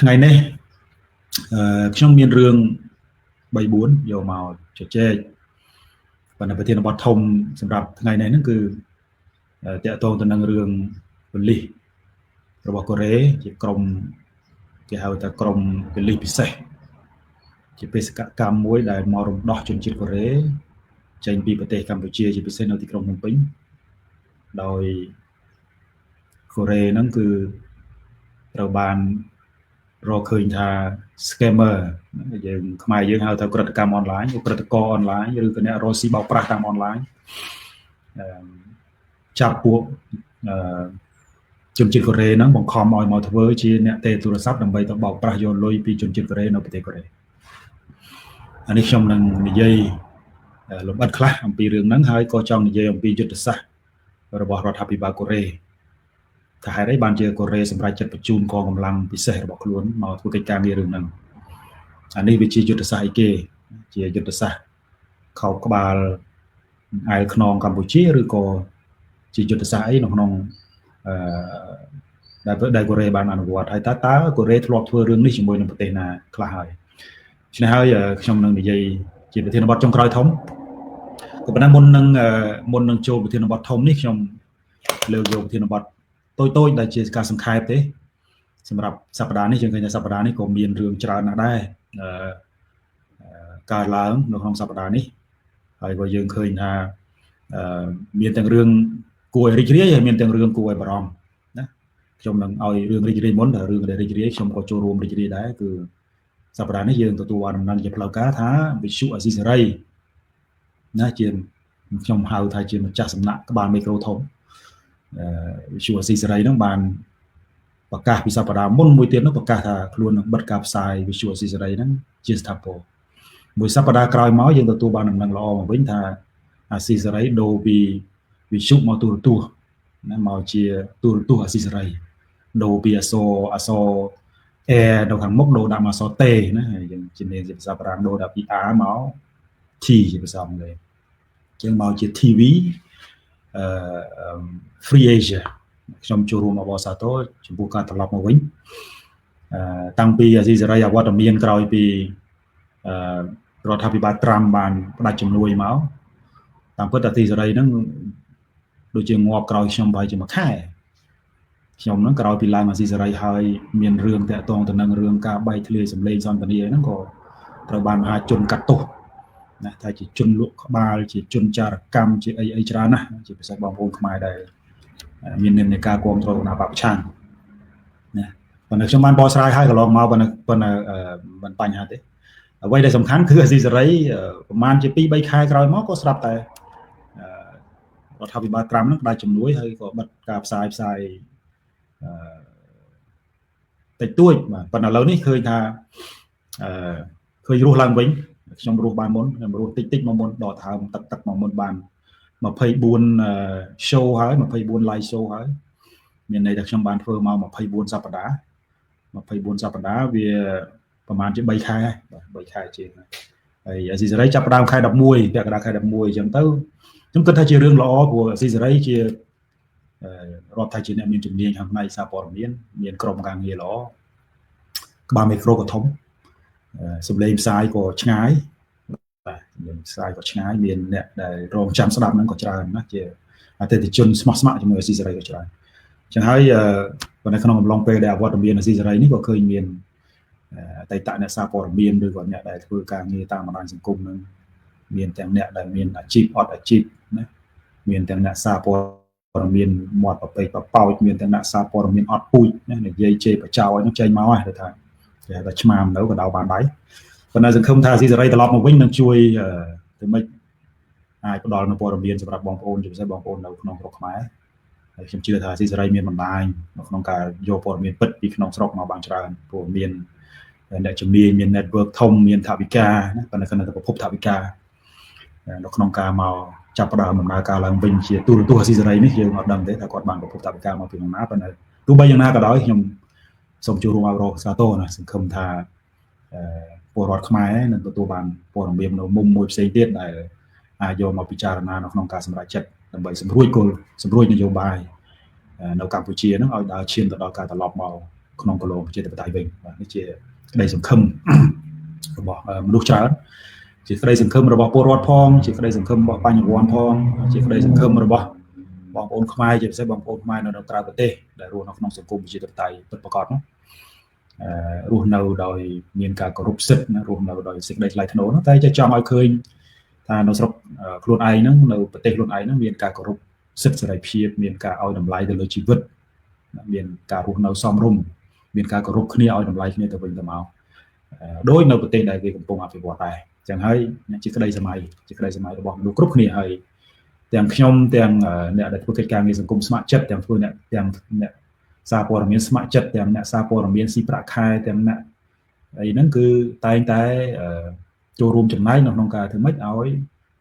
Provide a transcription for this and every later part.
ថ្ងៃនេះខ្ញុំមានរឿង3 4យកមកជជែកប៉ុន្តែប្រធានបទធំសម្រាប់ថ្ងៃនេះហ្នឹងគឺតាក់ទងទៅនឹងរឿងប៉ូលីសរបស់កូរ៉េជាក្រុមគេហៅថាក្រុមប៉ូលីសពិសេសជាបេសកកម្មមួយដែលមករំដោះជនជាតិកូរ៉េចេញពីប្រទេសកម្ពុជាជាពិសេសនៅទីក្រុងភ្នំពេញដោយកូរ៉េហ្នឹងគឺត្រូវបានរកឃើញថា scammer យើងខ្មែរយើងហៅថាក្រិតកម្មអនឡាញក្រិតករអនឡាញឬក៏អ្នករកស៊ីបោកប្រាស់តាមអនឡាញចាប់ពួកជនជាតិកូរ៉េហ្នឹងបង្ខំឲ្យមកធ្វើជាអ្នកទេទូរស័ព្ទដើម្បីទៅបោកប្រាស់យកលុយពីជនជាតិកូរ៉េនៅប្រទេសកូរ៉េអានេះខ្ញុំនឹងនិយាយលម្អិតខ្លះអំពីរឿងហ្នឹងហើយក៏ចង់និយាយអំពីយុទ្ធសាស្ត្ររបស់រដ្ឋាភិបាលកូរ៉េថាហេតុអីបានជាកូរ៉េសម្រេចចិត្តបញ្ជូនកងកម្លាំងពិសេសរបស់ខ្លួនមកធ្វើកិច្ចការងាររឿងហ្នឹងអានេះវាជាយុទ្ធសាស្ត្រអីគេជាយុទ្ធសាស្ត្រខោបក្បាលអែលខ្នងកម្ពុជាឬក៏ជាយុទ្ធសាស្ត្រអីនៅក្នុងដែលកូរ៉េបានអនុវត្តហើយតើកូរ៉េធ្លាប់ធ្វើរឿងនេះជាមួយនឹងប្រទេសណាខ្លះហើយដូច្នេះហើយខ្ញុំនឹងនិយាយជាប្រធានបទចុងក្រោយធំក៏ប៉ុន្តែមុននឹងចូលប្រធានបទធំនេះខ្ញុំលើកយកប្រធានបទតូចៗដែលជាការសង្ខេបទេសម្រាប់សប្តាហ៍នេះយើងឃើញថាសប្តាហ៍នេះក៏មានរឿងច្រើនណាស់ដែរកើតឡើងនៅក្នុងសប្តាហ៍នេះហើយក៏យើងឃើញថាមានទាំងរឿងគួរឲ្យរីករាយហើយមានទាំងរឿងគួរឲ្យបារម្ភណាខ្ញុំនឹងឲ្យរឿងរីករាយមុនតែរឿងដែលរីករាយខ្ញុំក៏ចូលរួមរីករាយដែរគឺសប្តាហ៍នេះយើងទទួលបានដំណឹងជាផ្លូវការថាវិទ្យុអាស៊ីសេរីណាជាខ្ញុំហៅថាជាម្ចាស់សំណាក់ក្បាលមីក្រូធំវិទ្យុអាស៊ីសេរីហ្នឹងបានប្រកាសពីសប្តាហ៍មុនមួយទៀតនោះប្រកាសថាខ្លួននឹងបិទការផ្សាយវិទ្យុអាស៊ីសេរីហ្នឹងជាស្ថាពរមួយសប្តាហ៍ក្រោយមកយើងទទួលបានដំណឹងល្អមកវិញថាអាស៊ីសេរីដូរពីវិទ្យុមកទូរទស្សន៍ណាមកជាទូរទស្សន៍អាស៊ីសេរីដូរពីអក្សរ A នៅខាងមុខដូរដាក់មកអក្សរ T ណាយើងជំនាញជាភាសាបារាំងដូរដាក់ពី A មក T ជាភាសាអង់គ្លេសជាងមកជា TV Free Asia ខ្ញុំចូលរួមអបអរសាទរចំពោះការត្រឡប់មកវិញតាំងពីអាស៊ីសេរីអវត្តមានក្រោយពីរដ្ឋាភិបាលត្រាំបានផ្ដាច់ជំនួយមកតាមពិតអាស៊ីសេរីហ្នឹងដូចជាងាប់ក្រោយខ្ញុំប្រហែលជាមួយខែខ្ញុំហ្នឹងក្រោយពីឡើងអាស៊ីសេរីហើយមានរឿងតាក់ទងទៅនឹងរឿងការបែកធ្លាយសម្លេងសន្ទនាហ្នឹងក៏ត្រូវបានមហាជនកាត់ទោសណាថាជាជនលក់ក្បាលជាជនចារកម្មជាអីអីច្រើនណាស់ជាពិសេសបងប្អូនខ្មែរដែលមាននិន្នាការគ្រប់គ្រងគណបក្សប្រឆាំងណាប៉ុន្តែខ្ញុំបានបកស្រាយហើយកន្លងមកប៉ុន្តែមិនបញ្ហាទេអ្វីដែលសំខាន់គឺអាស៊ីសេរីប្រហែលជា2 3ខែក្រោយមកក៏ស្រាប់តែរដ្ឋាភិបាលត្រាំនឹងផ្ដាច់ជំនួយហើយក៏បិទការផ្សាយតិចតួចបាទប៉ុន្តែឥឡូវនេះឃើញថាឃើញរស់ឡើងវិញខ្ញុំរស់បានមុនខ្ញុំរស់តិចតិចមកមុនដកថើមទឹកមកមុនបាន24 show ហើយ24 live show ហើយមានន័យថាខ្ញុំបានធ្វើមក24សប្តាហ៍24សប្តាហ៍វាប្រហែលជា3ខែបាទ3ខែជាងហើយអាស៊ីសេរីចាប់ផ្ដើមខែ11ពាក់កណ្ដាលខែ11អញ្ចឹងទៅខ្ញុំគិតថាជារឿងល្អព្រោះអាស៊ីសេរីជារាប់ថាជាអ្នកមានជំនាញខាងផ្នែកសារព័ត៌មានមានក្រុមការងារល្អក្បាលមីក្រូក៏ធំសម្លេងផ្សាយក៏ឆ្ងាយបាទសម្លេងផ្សាយក៏ឆ្ងាយមានអ្នកដែលរងចាំស្ដាប់ហ្នឹងក៏ច្រើនណាជាអតិថិជនស្មោះស្ម័គ្រជាមួយអាស៊ីសេរីក៏ច្រើនអញ្ចឹងហើយប៉ុន្តែក្នុងអំឡុងពេលដែលអវត្តមានអាស៊ីសេរីនេះក៏ឃើញមានអតីតអ្នកសារព័ត៌មានឬក៏អ្នកដែលធ្វើការងារតាមបណ្ដាញសង្គមហ្នឹងមានទាំងអ្នកដែលមានអាជីពអត់អាជីពណាមានទាំងអ្នកសារព័ត៌មានមាត់ប្រពេកប្រប៉ោចមានទាំងអ្នកសារព័ត៌មានអត់ពូជណានិយាយជេរបចោឲ្យហ្នឹងចេញមកហើយថាគេហៅថាឆ្មាមនៅក៏ដៅបានដៃប៉ុន្តែសង្ឃឹមថាអាស៊ីសេរីត្រឡប់មកវិញនឹងជួយទៅម៉េចអាចផ្ដល់នូវព័ត៌មានសម្រាប់បងប្អូនជាពិសេសបងប្អូននៅក្នុងស្រុកខ្មែរហើយខ្ញុំជឿថាអាស៊ីសេរីមានបណ្ដាញនៅក្នុងការយកព័ត៌មានពិតពីក្នុងស្រុកមកបានច្រើនព្រោះមានអ្នកជំនាញមាន network ធំមានថវិកាណាប៉ុន្តែគាត់ទៅប្រភពថវិកានៅក្នុងការមកចាប់ផ្ដើមដំណើរការឡើងវិញជាទូរទស្សន៍អាស៊ីសេរីនេះយើងអត់ដឹងទេថាគាត់បានប្រភពថវិកាមកពីណាប៉ុន្តែទោះបីយ៉ាងណាក៏ដោយខ្ញុំសូមចូលរួមអបអរសាទរណាសង្ឃឹមថាពលរដ្ឋខ្មែរនឹងទទួលបានព័ត៌មាននៅមុំមួយផ្សេងទៀតដែលអាចយកមកពិចារណានៅក្នុងការសម្រេចចិត្តដើម្បីសម្រួចគោលសម្រួចនយោបាយនៅកម្ពុជាហ្នឹងឲ្យដើរឈានទៅដល់ការត្រឡប់មក ក្នុងគន្លងប្រជាធិបតេយ្យវិញបាទនេះជាក្តីសង្ឃឹមរបស់មនុស្សច្រើនជាក្តីសង្ឃឹមរបស់ពលរដ្ឋផងជាក្តីសង្ឃឹមរបស់បញ្ញវន្តផងជាក្តីសង្ឃឹមរបស់បងប្អូនខ្មែរជាពិសេសបងប្អូនខ្មែរនៅក្រៅប្រទេសដែលរស់នៅក្នុងសង្គមប្រជាធិបតេយ្យពិតប្រាកដនោះរស់នៅដោយមានការគោរពសិទ្ធិណារស់នៅដោយសេចក្តីថ្លៃថ្នូរនោះតែចង់ឲ្យឃើញថានៅស្រុកខ្លួនឯងហ្នឹងនៅប្រទេសខ្លួនឯងហ្នឹងមានការគោរពសិទ្ធិសេរីភាពមានការឲ្យតម្លៃទៅលើជីវិតមានការរស់នៅសមរម្យមានការគោរពគ្នាឲ្យតម្លៃគ្នាទៅវិញទៅមកដោយនៅប្រទេសដែលគេកំពុងអភិវឌ្ឍដែរចឹងហើយជាក្តីសម័យជាក្តីសម័យរបស់មនុស្សគ្រប់គ្នាហើយទាំងខ្ញុំទាំងអ្នកដែលធ្វើកិច្ចការងារសង្គមស្ម័គ្រចិត្តទាំងធ្វើអ្នកទាំងអ្នកសារព័ត៌មានស្ម័គ្រចិត្តទាំងអ្នកសារព័ត៌មានស៊ីប្រាក់ខែទាំងអ្នកអីហ្នឹងគឺតែងតែចូលរួមចំណែកនៅក្នុងការធ្វើម៉េចឲ្យ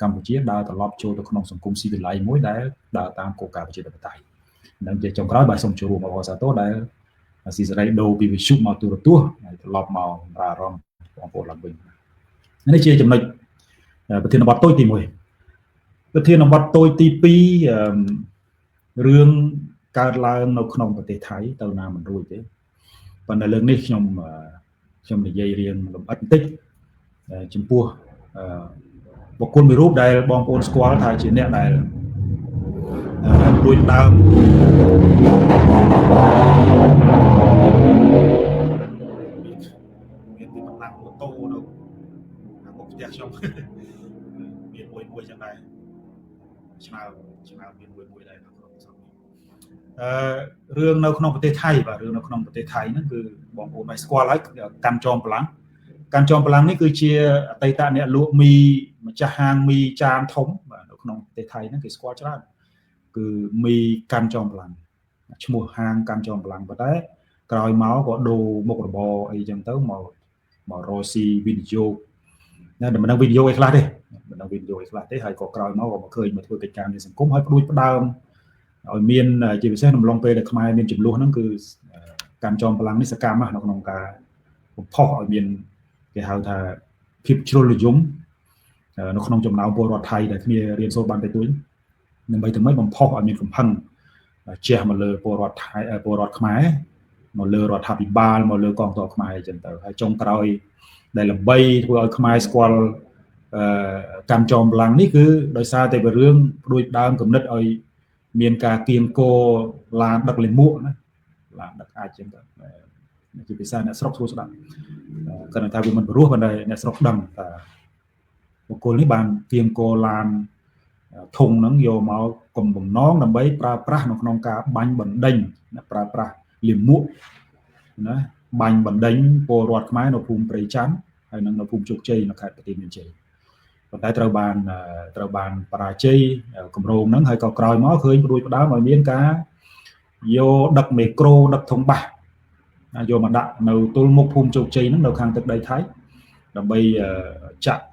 កម្ពុជាដើរត្រឡប់ចូលទៅក្នុងសង្គមស៊ីវិល័យមួយដែលដើរតាមគោលការណ៍ប្រជាធិបតេយ្យនឹងជាចុងក្រោយបាទសូមចូលរួមអបអរសាទរដែលស៊ីសេរីដូរពីវិទ្យុមកទូរទស្សន៍ហើយត្រឡប់មកបម្រើអារម្មណ៍បងប្អូនឡើងវិញនេះជាចំណុចប្រធានបទតូចទី1ប្រធានបទតូចទី2រឿងកើតឡើងនៅក្នុងប្រទេសថៃទៅណាមិនរួចទេប៉ុន្តែលើកនេះខ្ញុំនិយាយរៀងលម្អិតបន្តិចចំពោះបុគ្គលមួយរូបដែលបងប្អូនស្គាល់ថាជាអ្នកដែលរួចដើមមានទីបណ្ដាំម៉ូតូនៅខាងមុខផ្ទះខ្ញុំមានមួយចឹងដែរឆ្នើមមានមួយដែរនៅក្នុងស្រុកនេះរឿងនៅក្នុងប្រទេសថៃបាទរឿងនៅក្នុងប្រទេសថៃហ្នឹងគឺបងប្អូនបានស្គាល់ហើយកាន់ចោមកម្លាំងកាន់ចោមកម្លាំងនេះគឺជាអតីតអ្នកលក់មីម្ចាស់ហាងមីចានធំបាទនៅក្នុងប្រទេសថៃហ្នឹងគេស្គាល់ច្រើនគឺមីកាន់ចោមកម្លាំងឈ្មោះហាងកាន់ចោមកម្លាំងប៉ុន្តែក្រោយមកក៏ដូរមុខរបរអីចឹងទៅមករកស៊ីវិនិយោគណាមិនដឹងវិនិយោគអីខ្លះទេមិនដឹងវិនិយោគអីខ្លះទេហើយក៏ក្រោយមកក៏មកឃើញមកធ្វើកិច្ចការในសង្គមហើយផ្ដួចផ្ដើមឲ្យមានជាពិសេសក្នុងអំឡុងពេលដែលខ្មែរមានចំនួនហ្នឹងគឺកាន់ចោមកម្លាំងនេះសកម្មណាស់នៅក្នុងការបំផុសឲ្យមានគេហៅថាភាពជ្រុលនិយមនៅក្នុងចំណោមពលរដ្ឋថៃដែលគ្នារៀនសូត្របានតិចតួចដើម្បីធ្វើម៉េចបំផុសឲ្យមានកំហឹងជះមកលើពលរដ្ឋថៃពលរដ្ឋខ្មែរមកលើរដ្ឋាភិបាលមកលើកងទ័ពខ្មែរអញ្ចឹងទៅហើយចុងក្រោយដែលល្បីធ្វើឲ្យខ្មែរស្គាល់កម្មចោមកម្លាំងនេះគឺដោយសារតែរឿងផ្ដួចដើមគំនិតឲ្យមានការគៀងគរឡានដឹកលាមកណាឡានដឹកអាចចឹងទៅជាភាសាអ្នកស្រុកស្រួលស្ដាប់គាត់ថាវាមិនព្រោះប៉ុន្តែអ្នកស្រុកដឹងថាបុគ្គលនេះបានគៀងគរឡានធុងហ្នឹងយកមកកុំបំណងដើម្បីប្រើប្រាស់នៅក្នុងការបាញ់បណ្ដេញប្រើប្រាស់លាមកណាបាញ់បណ្ដេញពលរដ្ឋខ្មែរនៅភូមិព្រៃច័ន្ទហើយនិងនៅភូមិជោគជ័យនៅខេត្តបន្ទាយមានជ័យប៉ុន្តែត្រូវបានបរាជ័យគម្រោងហ្នឹងហើយក៏ក្រោយមកឃើញផ្ដួចផ្ដើមឲ្យមានការយកដឹកមេក្រូដឹកធុងបាសយកមកដាក់នៅទល់មុខភូមិជោគជ័យហ្នឹងនៅខាងទឹកដីថៃដើម្បីចាក់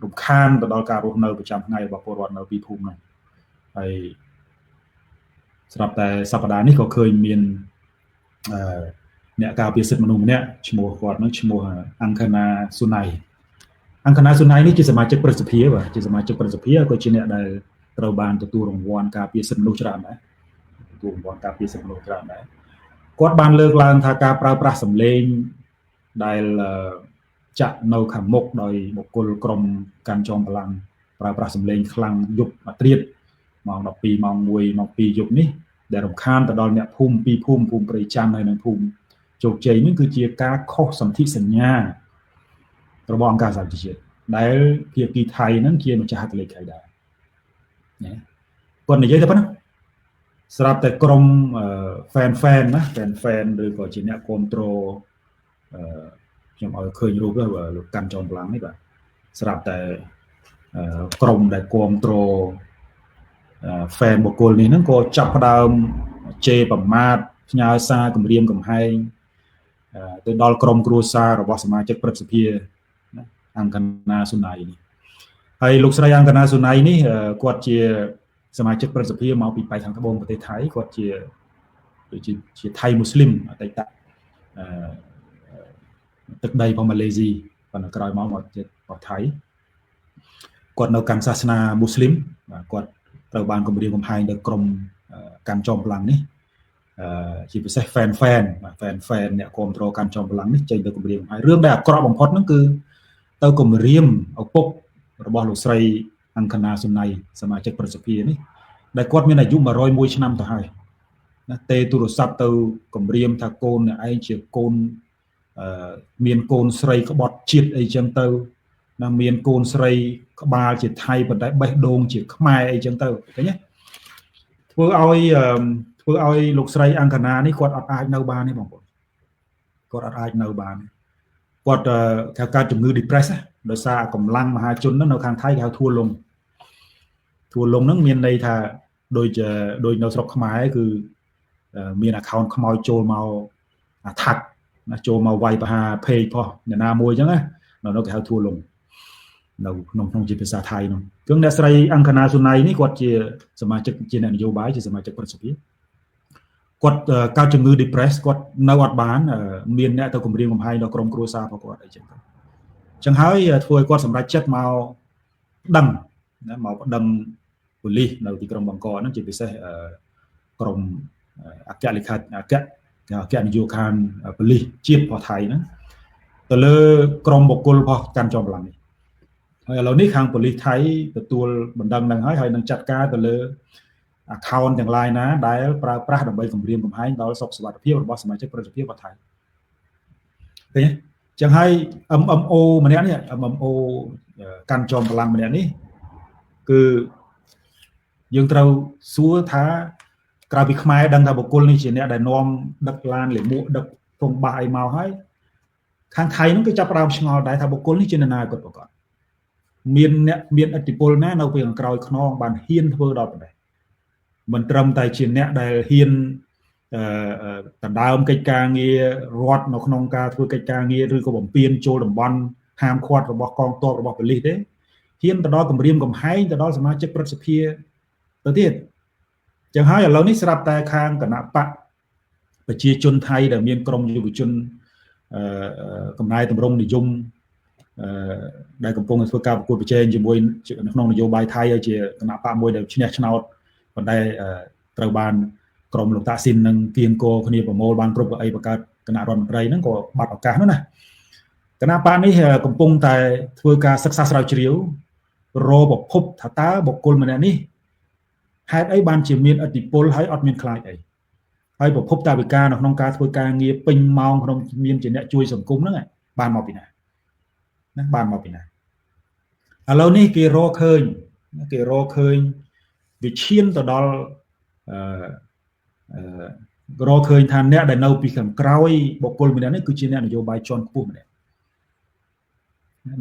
រំខានទៅដល់ការរស់នៅប្រចាំថ្ងៃរបស់ពលរដ្ឋនៅពីភូមិហ្នឹងហើយស្រាប់តែសប្តាហ៍នេះក៏ឃើញមានអ្នកការពារសិទ្ធិមនុស្សម្នាក់ឈ្មោះគាត់ហ្នឹងឈ្មោះអង្គណាស៊ូណៃអង្គណាស៊ូណៃនេះជាសមាជិកព្រឹទ្ធសភាបាទជាសមាជិកព្រឹទ្ធសភាក៏ជាអ្នកដែលត្រូវបានទទួលរង្វាន់ការពារសិទ្ធិមនុស្សច្រើនដែរទទួលរង្វាន់ការពារសិទ្ធិមនុស្សច្រើនដែរគាត់បានលើកឡើងថាការប្រើប្រាស់សម្លេងដែលចាក់នៅខាងមុខដោយបុគ្គលក្រុមកាន់ចោមកម្លាំងប្រើប្រាស់សម្លេងខ្លាំងយប់អាត្រៀតម៉ោង12ម៉ោង1ម៉ោង2យប់នេះដែលរំខានទៅដល់អ្នកភូមិពីរភូមិភូមិព្រៃច័ន្ទហើយនិងភូមិជោគជ័យនេះគឺជាការខុសសន្ធិសញ្ញារបស់អង្គការសហប្រជាជាតិដែលភាគីថៃហ្នឹងជាម្ចាស់ហត្ថលេខីដែរណាគាត់និយាយតែប៉ុណ្ណាស្រាប់តែក្រុម fan ណា fan ឬក៏ជាអ្នកគ្រប់គ្រងខ្ញុំឲ្យឃើញរូបទៅលោកកាន់ចោមកម្លាំងនេះបាទស្រាប់តែក្រុមដែលគ្រប់គ្រង fan បុគ្គលនេះហ្នឹងក៏ចាប់ផ្ដើមជេរប្រមាថផ្ញើសារគំរាមកំហែងទៅដល់ក្រុមគ្រួសាររបស់សមាជិកព្រឹទ្ធសភាណាអង្គណាស៊ូណៃនេះហើយលោកស្រីអង្គណាស៊ូណៃនេះគាត់ជាសមាជិកព្រឹទ្ធសភាមកពីប៉ែកខាងត្បូងប្រទេសថៃគាត់ជាដូចជាថៃមូស្លីមអតីតទឹកដីរបស់ម៉ាឡេស៊ីប៉ុន្តែក្រោយមកជារបស់ថៃគាត់នៅកាន់សាសនាមូស្លីមបាទគាត់ត្រូវបានគំរាមកំហែងដោយក្រុមកាន់ចោមកម្លាំងនេះ ជាពិសេស fan fan fan fan អ្នកគ្រប់គ្រងកាន់ចំកម្លាំងនេះចេញទៅគម្រាមហើយរឿងដែលអាក្រក់បំផុតហ្នឹងគឺទៅគម្រាមឪពុករបស់លោកស្រីអង្គណាសុណៃសមាជិកប្រសិទ្ធិនេះដែលគាត់មានអាយុ101ឆ្នាំទៅហើយណាទេទូរស័ព្ទទៅគម្រាមថាកូនអ្នកឯងជាកូនមានកូនស្រីក្បត់ជាតិអីចឹងទៅណាមានកូនស្រីក្បាលជាថៃប៉ុន្តែបេះដូងជាខ្មែរអីចឹងទៅឃើញទេធ្វើឲ្យលោកស្រីអង្គណានេះគាត់អត់អាចនៅបានទេបងប្អូនគាត់អត់អាចនៅបានគាត់ថាកើតជំងឺ depress ដោយសារកម្លាំងមហាជនហ្នឹងនៅខាងថៃគេហៅធួលងធួលងហ្នឹងមានន័យថាដូចនៅស្រុកខ្មែរគឺមាន account ខ្មោចចូលមក attack ណាចូលមកវាយប្រហារ page ផុសអ្នកណាមួយអញ្ចឹងណានៅគេហៅធួលងនៅក្នុងជាភាសាថៃនោះគឺអ្នកស្រីអង្គណាសុណៃនេះគាត់ជាសមាជិកជាអ្នកនយោបាយជាសមាជិកប្រសិទ្ធភាពគាត់កើតជំងឺ depress គាត់នៅអត់បានមានអ្នកទៅគម្រាមកំហែងដល់ក្រុមគ្រួសាររបស់គាត់អីចឹងទៅចឹងហើយធ្វើឲ្យគាត់សម្រេចចិត្តមកដឹងណាមកប្តឹងប៉ូលីសនៅទីក្រុងបាងកកហ្នឹងជាពិសេសក្រុមអគ្គលេខាអគ្គនាយកខាងប៉ូលីសជាតិរបស់ថៃហ្នឹងទៅលើក្រុមបុគ្គលរបស់កាន់ចំកម្លាំងនេះហើយឥឡូវនេះខាងប៉ូលីសថៃទទួលបណ្ដឹងនឹងហើយនឹងចាត់ការទៅលើ account ទាំងឡាយណាដែលប្រើប្រាស់ដើម្បីគម្រាមកំហែងដល់សុខសុវត្ថិភាពរបស់សមាជិកប្រសិទ្ធភាពរបស់ថៃឃើញទេចឹងហើយ MMO ម្នាក់នេះ MMO កាន់ចំកម្លាំងម្នាក់នេះគឺយើងត្រូវសួរថាក្រៅពីខ្មែរដឹងថាបុគ្គលនេះជាអ្នកដែលនាំដឹកឡានលាមកដឹកធុងបាសអីមកហើយខាងថៃហ្នឹងគឺចាប់ផ្ដើមឆ្ងល់ដែរថាបុគ្គលនេះជានរណាគាត់ប្រកបមានអ្នកមានឥទ្ធិពលណានៅពេលខាងក្រោយខ្នងបានហ៊ានធ្វើដល់ប៉ុណ្ណេះមិនត្រឹមតែជាអ្នកដែលហ៊ានដណ្ដើមកិច្ចការងាររដ្ឋនៅក្នុងការធ្វើកិច្ចការងារឬក៏បំពេញចូលតំបន់ហាមឃាត់របស់កងទ័ពរបស់ប៉ូលីសទេហ៊ានទៅដល់គម្រាមកំហែងទៅដល់សមាជិកព្រឹទ្ធសភាទៅទៀតចឹងហើយឥឡូវនេះស្រាប់តែខាងគណៈបកប្រជាជនថៃដែលមានក្រុមយុវជនកំណែតម្រង់និយមដែលកំពុងធ្វើការប្រកួតប្រជែងជាមួយក្នុងនយោបាយថៃហើយជាគណៈបកមួយដែលឈ្នះឆ្នោតប៉ុន្តែត្រូវបានក្រុមលោកតាស៊ីននឹងគៀងគរគ្នាប្រមូលបានគ្រប់កៅអីបង្កើតគណៈរដ្ឋមន្ត្រីហ្នឹងក៏បាត់ឱកាសនោះណាគណៈបកនេះកំពុងតែធ្វើការសិក្សាស្រាវជ្រាវរកប្រភពថាតើបុគ្គលម្នាក់នេះហេតុអីបានជាមានឥទ្ធិពលហើយអត់មានខ្លាចអីហើយប្រភពតាវិការនៅក្នុងការធ្វើការងារពេញម៉ោងក្នុងមានជាអ្នកជួយសង្គមហ្នឹងបានមកពីណាណាបានមកពីណាឥឡូវនេះគេរកឃើញវាឈានទៅដល់រកឃើញថាអ្នកដែលនៅពីខាងក្រោយបុគ្គលម្នាក់នេះគឺជាអ្នកនយោបាយជាន់ខ្ពស់ម្នាក់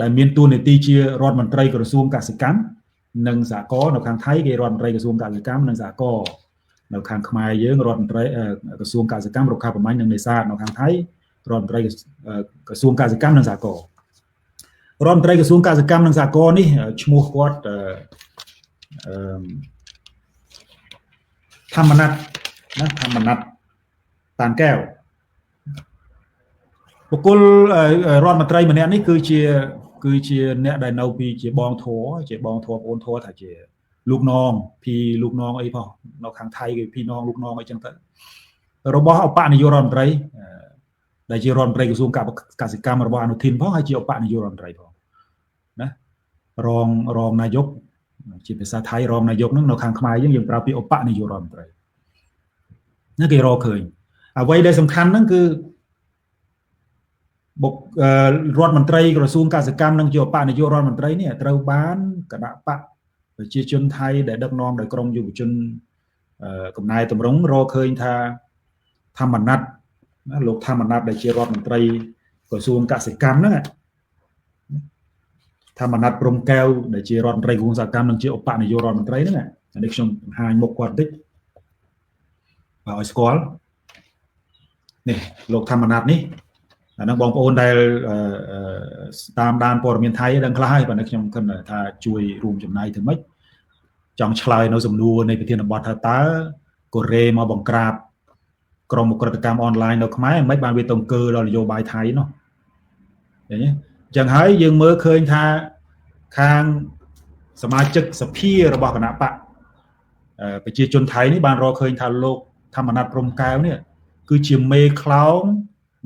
ដែលមានតួនាទីជារដ្ឋមន្ត្រីក្រសួងកសិកម្មនិងសហគមន៍នៅខាងថៃគេរដ្ឋមន្ត្រីក្រសួងកសិកម្មនិងសហគមន៍នៅខាងខ្មែរយើងរដ្ឋមន្ត្រីក្រសួងកសិកម្មរុក្ខាប្រមាញ់និងនេសាទនៅខាងថៃរដ្ឋមន្ត្រីក្រសួងកសិកម្មនិងសហគមន៍រដ្ឋមន្ត្រីក្រសួងកសិកម្មនិងសហគមន៍នេះឈ្មោះគាត់ធម្មណណាធម្មណតានកែវបុគ្គលរដ្ឋមន្ត្រីម្នាក់នេះគឺជាអ្នកដែលនៅពីជាបងធរបងធរថាជាលោកនងភីលោកនងអីផងនៅខាងថៃគេភីនងលោកនងអីចឹងទៅរបស់ឧបនាយករដ្ឋមន្ត្រីដែលជារដ្ឋមន្ត្រីក្រសួងកសិកម្មរបស់អនុធីនផងហើយជាឧបនាយករដ្ឋមន្ត្រីផងណារងនាយកជាភាសាថៃរងនាយកហ្នឹងនៅខាងខ្មែរយើងប្រើពាក្យឧបនាយករដ្ឋមន្ត្រីណាគេរកឃើញអ្វីដែលសំខាន់ហ្នឹងគឺបុករដ្ឋមន្ត្រីក្រសួងកសិកម្មនិងជាឧបនាយករដ្ឋមន្ត្រីនេះត្រូវបានគណៈបកប្រជាជនថៃដែលដឹកនាំដោយក្រុមយុវជនកំណែតម្រង់រកឃើញថាធម្មណណាលោកធម្មណដែលជារដ្ឋមន្ត្រីក្រសួងកសិកម្មហ្នឹងធម្មណព្រំកែវដែលជារដ្ឋមន្ត្រីក្រសួងកសិកម្មនិងជាឧបនាយករដ្ឋមន្ត្រីហ្នឹងនេះខ្ញុំបង្ហាញមុខគាត់បន្តិចបើឲ្យស្គាល់នេះលោកធម្មណនេះអាហ្នឹងបងប្អូនដែលតាមដានព័ត៌មានថៃដឹងខ្លះហើយប៉ុន្តែខ្ញុំគិតថាជួយរួមចំណែកធ្វើម៉េចចង់ឆ្លើយនៅសំណួរនៃប្រធានបទថាតើកូរ៉េមកបង្ក្រាបក្រុមឧក្រិដ្ឋកម្មអនឡាញនៅខ្មែរមិនបានវាទៅអង្គើដល់នយោបាយថៃនោះឃើញទេអញ្ចឹងហើយយើងមើលឃើញថាខាងសមាជិកសភារបស់គណៈបកប្រជាជនថៃនេះបានរកឃើញថាលោក ធម្មណដ្ឋព្រំកែវនេះគឺជាមេខ្លោង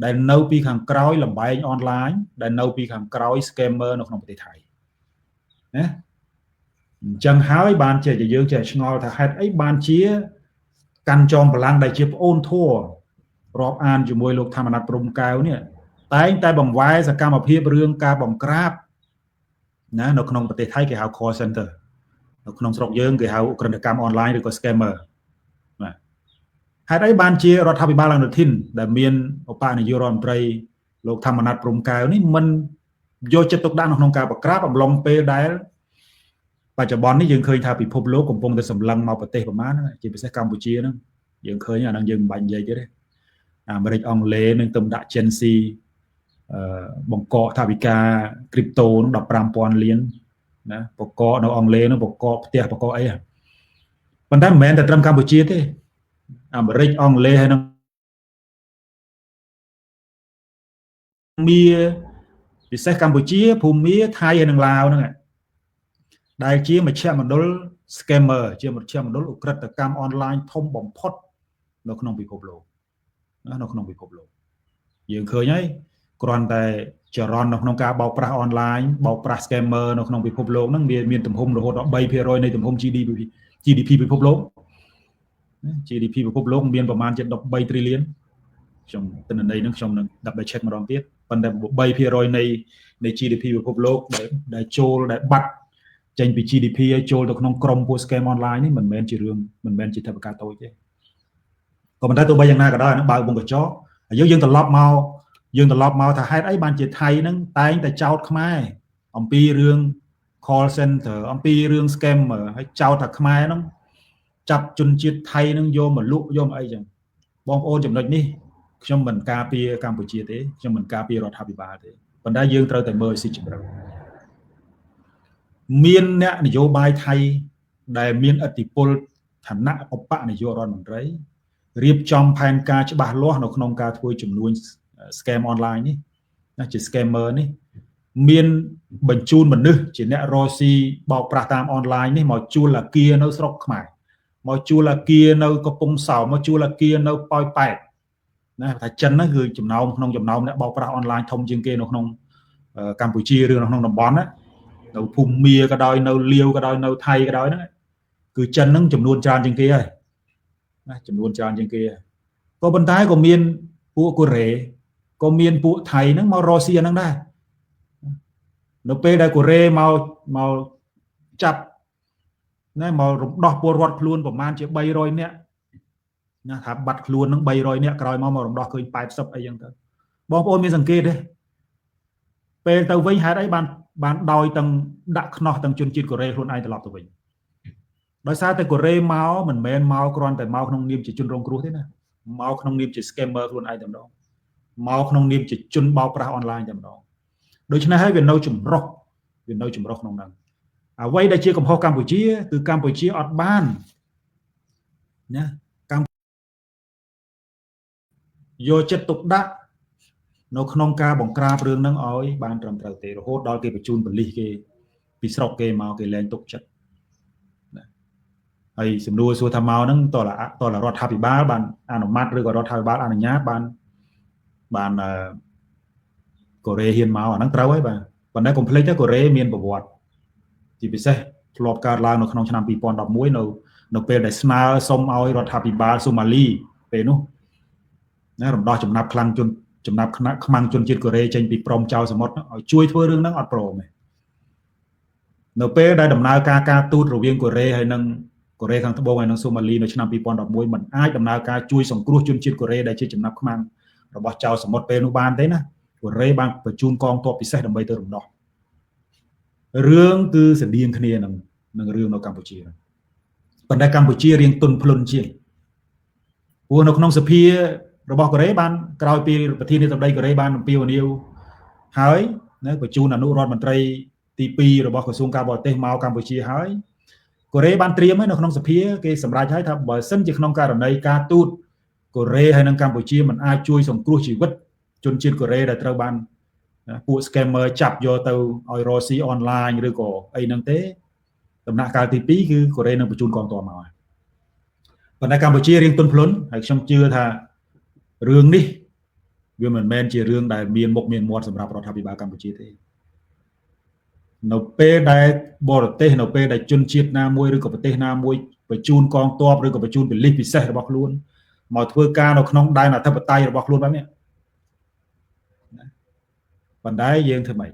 ដែលនៅពីខាងក្រោយលបែងអនឡាញដែលនៅពីខាងក្រោយ scammer នៅក្នុងប្រទេសថៃណាអញ្ចឹងហើយបានជាយើងចេះឆ្ងល់ថាហេតុអីបានជាកាន់ចងកម្លាំងដែលជាប្អូនធัวរាប់អានជាមួយលោកធម្មណដ្ឋព្រំកែវនេះតែងតែបង្វែរសកម្មភាពរឿងការបង្ក្រាបណានៅក្នុងប្រទេសថៃគេហៅ call center នៅក្នុងស្រុកយើងគេហៅឧក្រិដ្ឋកម្មអនឡាញឬក៏ scammer បាទហេតុអីបានជារដ្ឋាភិបាលអនុធីនដែលមានឧបនាយករដ្ឋមន្ត្រីលោកធម្មណដ្ឋព្រំកែវនេះមិនយកចិត្តទុកដាក់នៅក្នុងការបង្ក្រាបអំឡុងពេលដែលបច្ចុប្បន្ននេះយើងឃើញថាពិភពលោកកំពុងតែសម្លឹងមកប្រទេសប្រមាណជាពិសេសកម្ពុជាហ្នឹងយើងឃើញអាហ្នឹងយើងមិនបាច់និយាយទៀតទេអាមេរិកអង់គ្លេសនឹងទៅដាក់ Gen Z បង្កកថវិកា crypto នឹង 15,000 លានណាបង្កកនៅអង់គ្លេសនឹងបង្កកផ្ទះបង្កកអីប៉ុន្តែមិនមែនតែត្រឹមកម្ពុជាទេអាមេរិកអង់គ្លេសហើយនឹងមាពិសេសកម្ពុជាភូមាថៃហើយនឹងឡាវហ្នឹងដែលជាមជ្ឈមណ្ឌល scammer ជាមជ្ឈមណ្ឌលឧក្រិដ្ឋកម្មអនឡាញធំបំផុតនៅក្នុងពិភពលោកណានៅក្នុងពិភពលោកយើងឃើញហើយគ្រាន់តែចរន្តនៅក្នុងការបោកប្រាស់អនឡាញបោកប្រាស់ scammer នៅក្នុងពិភពលោកហ្នឹងវាមានទំហំរហូតដល់ 3% នៃទំហំ GDP ពិភពលោក GDP ពិភពលោកមានប្រមាណជា13 trillion ខ្ញុំទិន្នន័យហ្នឹងខ្ញុំនឹង double check ម្ដងទៀតប៉ុន្តែ 3% នៃ GDP ពិភពលោកដែលចូលដែលបាត់ចេញពី GDP ឲ្យចូលទៅក្នុងក្រុមពួក scam online នេះមិនមែនជារឿងមិនមែនជាថវិកាតូចទេក៏ប៉ុន្តែទោះបីយ៉ាងណាក៏ដោយអានឹងបើកវងកញ្ចក់ហើយយើងត្រឡប់មកយើងត្រឡប់មកថាហេតុអីបានជាថៃហ្នឹងតែងតែចោទខ្មែរអំពីរឿង call center អំពីរឿង scammer ហើយចោទថាខ្មែរហ្នឹងចាប់ជនជាតិថៃហ្នឹងយកមកលក់យកមកអីចឹងបងប្អូនចំណុចនេះខ្ញុំមិនការពារកម្ពុជាទេខ្ញុំមិនការពាររដ្ឋាភិបាលទេប៉ុន្តែយើងត្រូវតែមើលឲ្យស៊ីជម្រៅមានអ្នកនយោបាយថៃដែលមានឥទ្ធិពលឋានៈឧបនាយករដ្ឋមន្ត្រីរៀបចំផែនការច្បាស់លាស់នៅក្នុងការធ្វើចំនួន scam online នេះណាជា scammer នេះមានបញ្ជូនមនុស្សជាអ្នករកស៊ីបោកប្រាស់តាមអនឡាញនេះមកជួលអាគារនៅស្រុកខ្មែរមកជួលអាគារនៅកំពង់សោមមកជួលអាគារនៅប៉ោយប៉ែតណាថាចិនហ្នឹងគឺចំណោមក្នុងចំណោមអ្នកបោកប្រាស់អនឡាញធំជាងគេនៅក្នុងកម្ពុជាឬនៅក្នុងតំបន់ណានៅភូមាក៏ដោយនៅលាវក៏ដោយនៅថៃក៏ដោយហ្នឹងគឺចិនហ្នឹងចំនួនច្រើនជាងគេហើយណាចំនួនច្រើនជាងគេក៏ប៉ុន្តែក៏មានពួកកូរ៉េក៏មានពួកថៃហ្នឹងមករកស៊ីអាហ្នឹងដែរនៅពេលដែលកូរ៉េមកចាប់ណាមករំដោះពលរដ្ឋខ្លួនប្រមាណជា300នាក់ណាថាបាត់ខ្លួនហ្នឹង300នាក់ក្រោយមករំដោះឃើញ80អីចឹងទៅបងប្អូនមានសង្កេតទេពេលទៅវិញហេតុអីបានដោយទាំងដាក់ខ្នោះទាំងជនជាតិកូរ៉េខ្លួនឯងត្រឡប់ទៅវិញដោយសារតែកូរ៉េមកមិនមែនមកគ្រាន់តែមកក្នុងនាមជាជនរងគ្រោះទេណាមកក្នុងនាមជា scammer ខ្លួនឯងតែម្ដងមកក្នុងនាមជាជនបោកប្រាស់អនឡាញតែម្ដងដូច្នេះហើយវានៅចម្រុះវានៅចម្រុះក្នុងហ្នឹងអ្វីដែលជាកំហុសកម្ពុជាគឺកម្ពុជាអត់បានណាកម្ពុជាយកចិត្តទុកដាក់នៅក្នុងការបង្ក្រាបរឿងហ្នឹងឲ្យបានត្រឹមត្រូវទេរហូតដល់គេបញ្ជូនប៉ូលីសគេពីស្រុកគេមកគេលែងទុកចិត្តណាហើយសំណួរសួរថាមកហ្នឹងតើរដ្ឋាភិបាលបានអនុម័តឬក៏រដ្ឋាភិបាលអនុញ្ញាតបានកូរ៉េហ៊ានមកអាហ្នឹងត្រូវហើយបាទប៉ុន្តែកុំភ្លេចទៅកូរ៉េមានប្រវត្តិជាពិសេសធ្លាប់កើតឡើងនៅក្នុងឆ្នាំ2011នៅពេលដែលស្នើសុំឲ្យរដ្ឋាភិបាលសូម៉ាលីពេលនោះណារំដោះចំណាប់ខ្លាំងជនចំណាប់ខ្មាំងជនជាតិកូរ៉េចេញពីព្រំចៅសមុទ្រឲ្យជួយធ្វើរឿងហ្នឹងអត់ព្រមទេនៅពេលដែលដំណើរការការទូតរវាងកូរ៉េហើយនិងកូរ៉េខាងត្បូងហើយនិងសូម៉ាលីនៅឆ្នាំ2011មិនអាចដំណើរការជួយសង្គ្រោះជនជាតិកូរ៉េដែលជាចំណាប់ខ្មាំងរបស់ចៅសមុទ្រពេលនោះបានទេណាកូរ៉េបានបញ្ជូនកងទ័ពពិសេសដើម្បីទៅរំដោះរឿងគឺស្តៀងគ្នានឹងរឿងនៅកម្ពុជាប៉ុន្តែកម្ពុជារៀងទន់ភ្លន់ជាងព្រោះនៅក្នុងសភារបស់កូរ៉េបានក្រោយពីប្រធានាធិបតីកូរ៉េបានអំពាវនាវហើយណាបញ្ជូនអនុរដ្ឋមន្ត្រីទី2របស់ក្រសួងការបរទេសមកកម្ពុជាហើយកូរ៉េបានត្រៀមហើយនៅក្នុងសភាគេសម្រេចហើយថាបើសិនជាក្នុងករណីការទូតកូរ៉េហើយនិងកម្ពុជាមិនអាចជួយសង្គ្រោះជីវិតជនជាតិកូរ៉េដែលត្រូវបានពួក scammer ចាប់យកទៅឲ្យរកស៊ីអនឡាញឬក៏អីហ្នឹងទេដំណាក់កាលទី2គឺកូរ៉េនឹងបញ្ជូនកងទ័ពមក ប៉ុន្តែកម្ពុជារៀងទន់ភ្លន់ហើយខ្ញុំជឿថារឿងនេះវាមិនមែនជារឿងដែលមានមុខមានមាត់សម្រាប់រដ្ឋាភិបាលកម្ពុជាទេនៅពេលដែលបរទេសនៅពេលដែលជនជាតិណាមួយឬក៏ប្រទេសណាមួយបញ្ជូនកងទ័ពឬក៏បញ្ជូនប៉ូលីសពិសេសរបស់ខ្លួនមកធ្វើការនៅក្នុងដែនអធិបតេយ្យរបស់ខ្លួនបែបនេះណាប៉ុន្តែយើងធ្វើម៉េច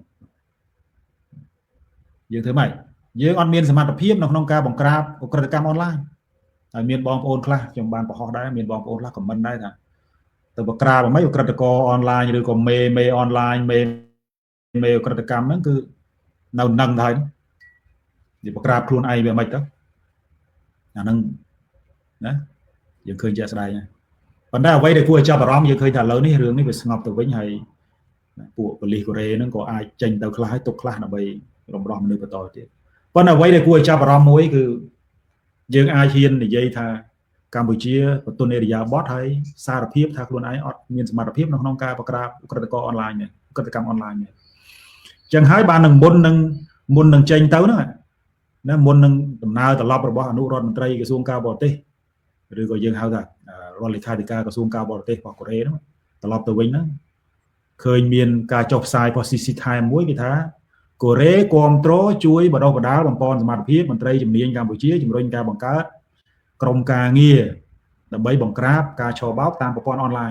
យើងធ្វើម៉េចយើងអត់មានសមត្ថភាពនៅក្នុងការបង្ក្រាបឧក្រិដ្ឋកម្មអនឡាញហើយមានបងប្អូនខ្លះខ្ញុំបានបង្ហោះដែរមានបងប្អូនខ្លះខមមិនដែរថាទៅបង្ក្រាបអ្វីឧក្រិដ្ឋករអនឡាញឬក៏មេអនឡាញមេឧក្រិដ្ឋកម្មហ្នឹងគឺនៅនឹងទៅហើយនិយាយបង្ក្រាបខ្លួនឯងវាមិនទៅអាហ្នឹងណាយើងឃើញជាក់ស្ដែងហើយប៉ុន្តែអ្វីដែលគួរឲ្យចាប់អារម្មណ៍យើងឃើញថាឥឡូវនេះរឿងនេះវាស្ងប់ទៅវិញហើយពួកប៉ូលីសកូរ៉េហ្នឹងក៏អាចចេញទៅខ្លះហើយទុកខ្លះដើម្បីរំដោះមនុស្សបន្តទៀតប៉ុន្តែអ្វីដែលគួរឲ្យចាប់អារម្មណ៍មួយគឺយើងអាចហ៊ាននិយាយថាកម្ពុជាបន្ទន់ឥរិយាបថហើយសារភាពថាខ្លួនឯងអត់មានសមត្ថភាពនៅក្នុងការបង្ក្រាបឧក្រិដ្ឋករអនឡាញនេះឧក្រិដ្ឋកម្មអនឡាញនេះចឹងហើយបាននឹងមុននឹងចេញទៅហ្នឹងណាមុននឹងដំណើរត្រឡប់របស់អនុរដ្ឋមន្ត្រីក្រសួងការបរទេសឬក៏យើងហៅថារដ្ឋលេខាធិការក្រសួងការបរទេសរបស់កូរ៉េហ្នឹងត្រឡប់ទៅវិញហ្នឹងឃើញមានការចុះផ្សាយរបស់ CC Time មួយគេថាកូរ៉េគាំទ្រជួយបណ្ដុះបណ្ដាលបំពន់សមត្ថភាពមន្ត្រីជំនាញកម្ពុជាជំរុញការបង្កើតក្រុមការងារដើម្បីបង្ក្រាបការឆបោកតាមប្រព័ន្ធអនឡាញ